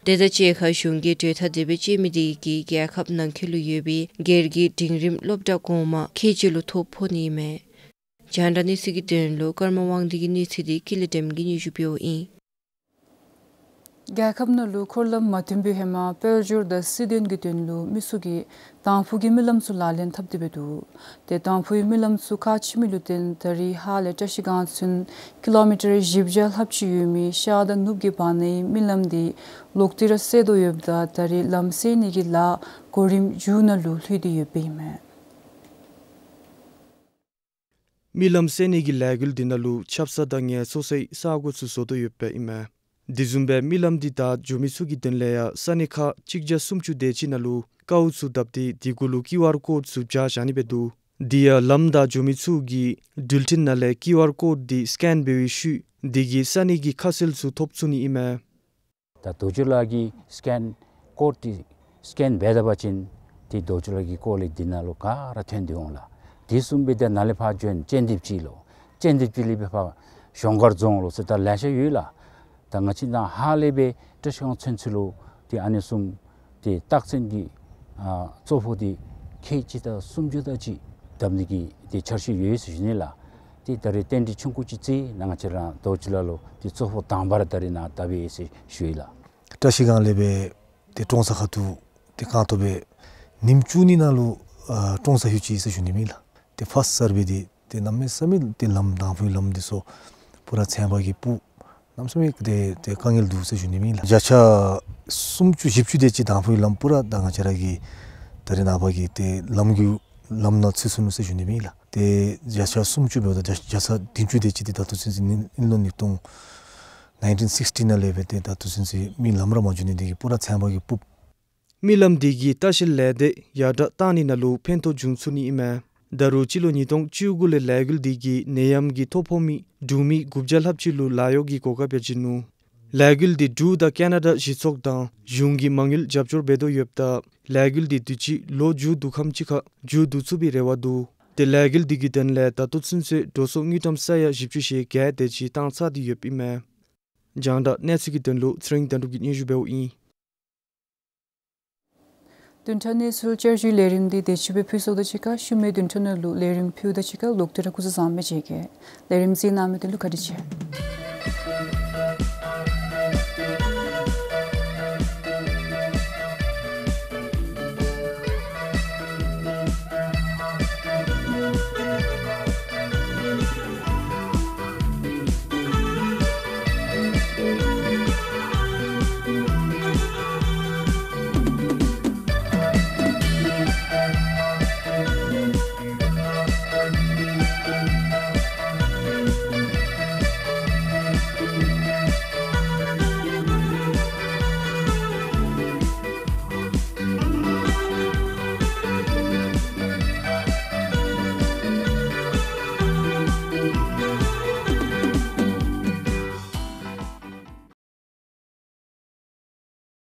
དེ་དང་གཅིག་ཁར་གཞུང་གིས་གྲོས་ཐག་དེ་སྦེ་བཅད་མི་དེ་གིས་རྒྱལ་ཁབ་ནང་འཁོད་ལུ་ཡོད་པའི་སྒེར་གྱི་འབྲིང་རིམ་སློབ་གྲྭ་གོང་མ་ཁལ་གཅིག་ལུ་ཐོ་ཕོག་ནི་ཨིན་མས། རྒྱང་བསྒྲགས་གནས་ཚུལ་གྱི་དོན་ལུ་ཀརྨ་དབང་འདུས་ཀྱི་གནས་ཚུལ་དེ་ཀུན་ལེགས་སྒྲོལམ་གྱིས་སྙན་ཞུ་འབདཝ་ཨིན། རྒྱལ་ཁབ་ནང་ལུ་འཁོར་ལམ་མ་ཐོན་པའི་ཧེ་མ་དཔལ་འབྱོར་དང་སྲིད་དོན་གྱི་དོན་ལུ་མི་ཚུ་གིས་དང་ཕུ་གི་རྨི་ལམ་ཚུ་ལག་ལེན་འཐབ་སྟེ་འབད་འདུག། ཏེ་དང་ཕུའི་རྨི་ལམ་ཚུ་ཁག་ཆེ་མི་ལུ་བརྟེན་ད་རེས་ཧཱ་ལས་བཀྲ་ཤིས་སྒང་ཚུན་ཀི་ལོ་མི་ཊར་བཞི་བརྒྱ་ལྷགཔ་ཅིག་ཡོད་མི་ཤར་དང་ནུབ་ཀྱི་བར་ནའི་རྨི་ལམ་དེ་ལོག་སྟེ་ར་སེལ་དོ་ཡོདཔ་ད་ད་རེས་ལམ་སེལ་ནི་གི་ལཱ་གོ་རིམ་མཇུག་ནང་ལུ་ལྷོད་དེ་ཡོདཔ་ཨིན་མས། རྨི་ལམ་སེལ་ནི་གི་ལས་འགུལ་འདི་ནང་ལུ་ཆབ་གསང་དང་ངལ་གསོ་སའི་ས་གོ་ཚུ་བཟོ་དོ་ཡོདཔ་ཨིན་མས། དེ་བཟུམ་སྦེ་རྨི་ལམ་འདི་བདའ་འགྱོ་མི་ཚུ་གི་དོན་ལས་ཡང་ས་གནས་ཁག་གཅིག་བརྒྱ་སུམ་ཅུ་དེ་ཅིག་ནང་ལུ་ཀཝ་ཚུ་བརྡབས་ཏེ་དེ་གུ་ལུ་ཀིའུ་ཨར་ཀོཌ་ཚུ་སྦྱར་བཞག་ནི་འབད་འདུག། དེ་ཡང་ལམ་བདའ་འགྱོ་མི་ཚུ་གིས་འགྲུལ་འཕྲིན་ནང་ལས་ཀིའུ་ཨར་ཀོཌ་འདི་སི་ཀེན་འབད་བའི་ཤུལ་དེ་གིས་ས་གནས་ཀྱི་ཁ་གསལ་ཚུ་ཐོབ་ཚུགས་ནི་ཨིན་མས། ད་རྡོ་སྐྱོང་ལགས་ཀྱིས་སི་ཀེན་ཀོཌ་འདི་སི་ཀེན་འབད་ད་པ་ཅིན་ཏེ་རྡོ་སྐྱོང་ལགས་ཀྱི་ཀོ་ལི་འདི་ནང་ལུ་ག་ར་ཐོན་ཏེ་འོང་ལགས། དེ་བཟུམ་སྦེ་ཏེ་ནཱ་ལས་ཕར་བྱོན་སྤྱན་ལྡེབ་ཅིག་ལུ་སྤྱན་ལྡེབ་ཅིག་ལས་སྦེ་ཕར་གཞོང་སྒར་རྫོང་ལུ་ཟེར་ད་ལེ་ཤ་ཡོད་ལགས། ད་ང་བཅས་ནཱ་ཧཱ་ལས་སྦེ་བཀྲ་ཤིས་སྒང་ཚུན་ཚོད་ལུ་ཏེ་ཨ་ནི་བཟུམ་ཏེ་རྟགས་མཚན་གྱི་ཨ་གཙོ་ཕོག་འདི་ཁལ་གཅིག་དང་སུམ་ཅུ་དེ་ཅིག་བརྡབ་ནི་གི་ཏེ་འཆར་གཞི་ཡོད་ཟེར་ཞུ་ནི་ལགས། ཏེ་ད་རེས་རྟེན་འབྲེལ་ཆུང་ཀུ་ཅིག་བརྩི་ནཱ་ང་བཅས་ར་རྡོ་སྐྱོང་ལགས་ལུ་ཏེ་གཙོ་ཕོག་དང་པ་ར་ད་རེས་ནཱ་བརྡབ་ཡི་ཟེར་ཞུ་ཡི་ལགས། བཀྲ་ཤིས་སྒང་ལས་སྦེ་ཏེ་ཀྲོང་གསར་ཁ་ཐུག་ཏེ་རྐང་ཐོག་སྦེ་ཉིནམ་བཅུ་གཉིས་ནང་ལུ་ཨ་ཀྲོང་གསར་ལྷོད་ཅི་ཟེར་ཞུ་ནི་མས་ལགས། ཏེ་ཕརསཊ་སར་ཝེ་འདི་ཏེ་གནམ་མེད་ས་མེད་ཏེ་ལམ་དང་ཕུའི་ལམ་འདི་ཚུ་པུ་ར་ཚན་པ་གིས་སྤུབ། གནམ་མེད་ས་མེད་ཏེ་ཏེ་དཀའ་ངལ་འདུག་ཟེར་ཞུ་ནི་མས་ལགས། བརྒྱ་ཆ་སུམ་ཅུ་བཞི་བཅུ་དེ་ཅིག་དང་ཕུའི་ལམ་པུ་ར་ད་ང་བཅས་ར་གི་ད་རེས་ནངས་པ་གི་ཏེ་ལམ་གྱི་ལམ་ནང་ཚུད་སོང་ནུག་ཟེར་ཞུ་ནི་མས་ལགས། ཏེ་བརྒྱ་ཆ་སུམ་ཅུ་འབདཝ་ད་བརྒྱ་བརྒྱ་ཆ་བདུན་ཅུ་དེ་ཅིག་ཏེ་ད་ལྟོ་ཚུན་ཚོད་ནི་ཨིན་ལོ་ཉིས་སྟོང་ནའིན་ཊིན་སིགས་ཊི་ནང་ལས་སྦེ་ཏེ་ད་ལྟོ་ཚུན་ཚོད་མི་ལམ་ར་མ་འགྱོ་ནི་དེ་གིས་པུ་ར་ཚན་པ་གིས་སྤུབ། རྨི་ལམ་འདི་གིས་ལྟ་བཤལ་ལས་སྡེ་ཡར་དྲག་བཏང་ནི་ནང་ལུ་ཕན་ཐོགས་འབྱུང་ཚུགས་ནི་ཨིན་མས། ད་རུང་སྤྱི་ལོ་ཉིས་སྟོང་བཅུ་དགུ་ལས་ལས་འགུལ་འདི་གིས་ནད་ཡམས་ཀྱི་ཐོ་ཕོག་མི་འབྲུག་མི་དགུ་བརྒྱ་ལྷགཔ་ཅིག་ལུ་ལཱ་གཡོག་གི་གོ་སྐབས་ཡང་བྱིན་ནུག། ལས་འགུལ་འདི་འབྲུག་དང་ཀེ་ན་ཌ་གཞི་ཚོགས་དང་གཞུང་གིས་མ་དངུལ་རྒྱབ་སྐྱོར་འབད་དོ་ཡོདཔ་ད་ལས་འགུལ་འདི་དུས་ཅི་ལོ་མཇུག་བསྡུ་ཁམས་ཅིག་ཁར་མཇུག་བསྡུ་ཚུགས་པའི་རེ་བ་འདུག། ཏེ་ལས་འགུལ་འདི་གི་དོན་ལས་ད་ལྟོ་ཚུན་ཚོད་འགྲོ་སོང་དངུལ་ཀྲམ་ས་ཡ་བཞི་བཅུ་ཞེ་བརྒྱད་དེ་ཅིག་བཏང་ཚར་ཏེ་ཡོདཔ་ཨིན་མས། རྒྱང་བསྒྲགས་གནས་ཚུལ་གྱི་དོན་ལུ་ཚེ་རིང་དོན་གྲུབ་ཀྱིས་སྙན་ཞུ་འབདཝ་ཨིན། བདུན་ཕྲག་གནས་ཚུལ་བསྐྱར་ཞུའི་ལས་རིམ་འདི་དེ་ཅིག་སྦེ་ཕུལ་སོང་དོ་ཅིག་ཁར་ཤུལ་མའི་བདུན་ཕྲག་ནང་ལུ་ལས་རིམ་ཕུལཝ་ད་ཅིག་ཁར་ལོག་སྟེ་ར་སྐུ་གཟུགས་བཟང་པོ་མཇལ་གེ། ལས་རིམ་གཟིགས་གནང་མི་དེ་ལུ་བཀའ་དྲིན་ཆེ།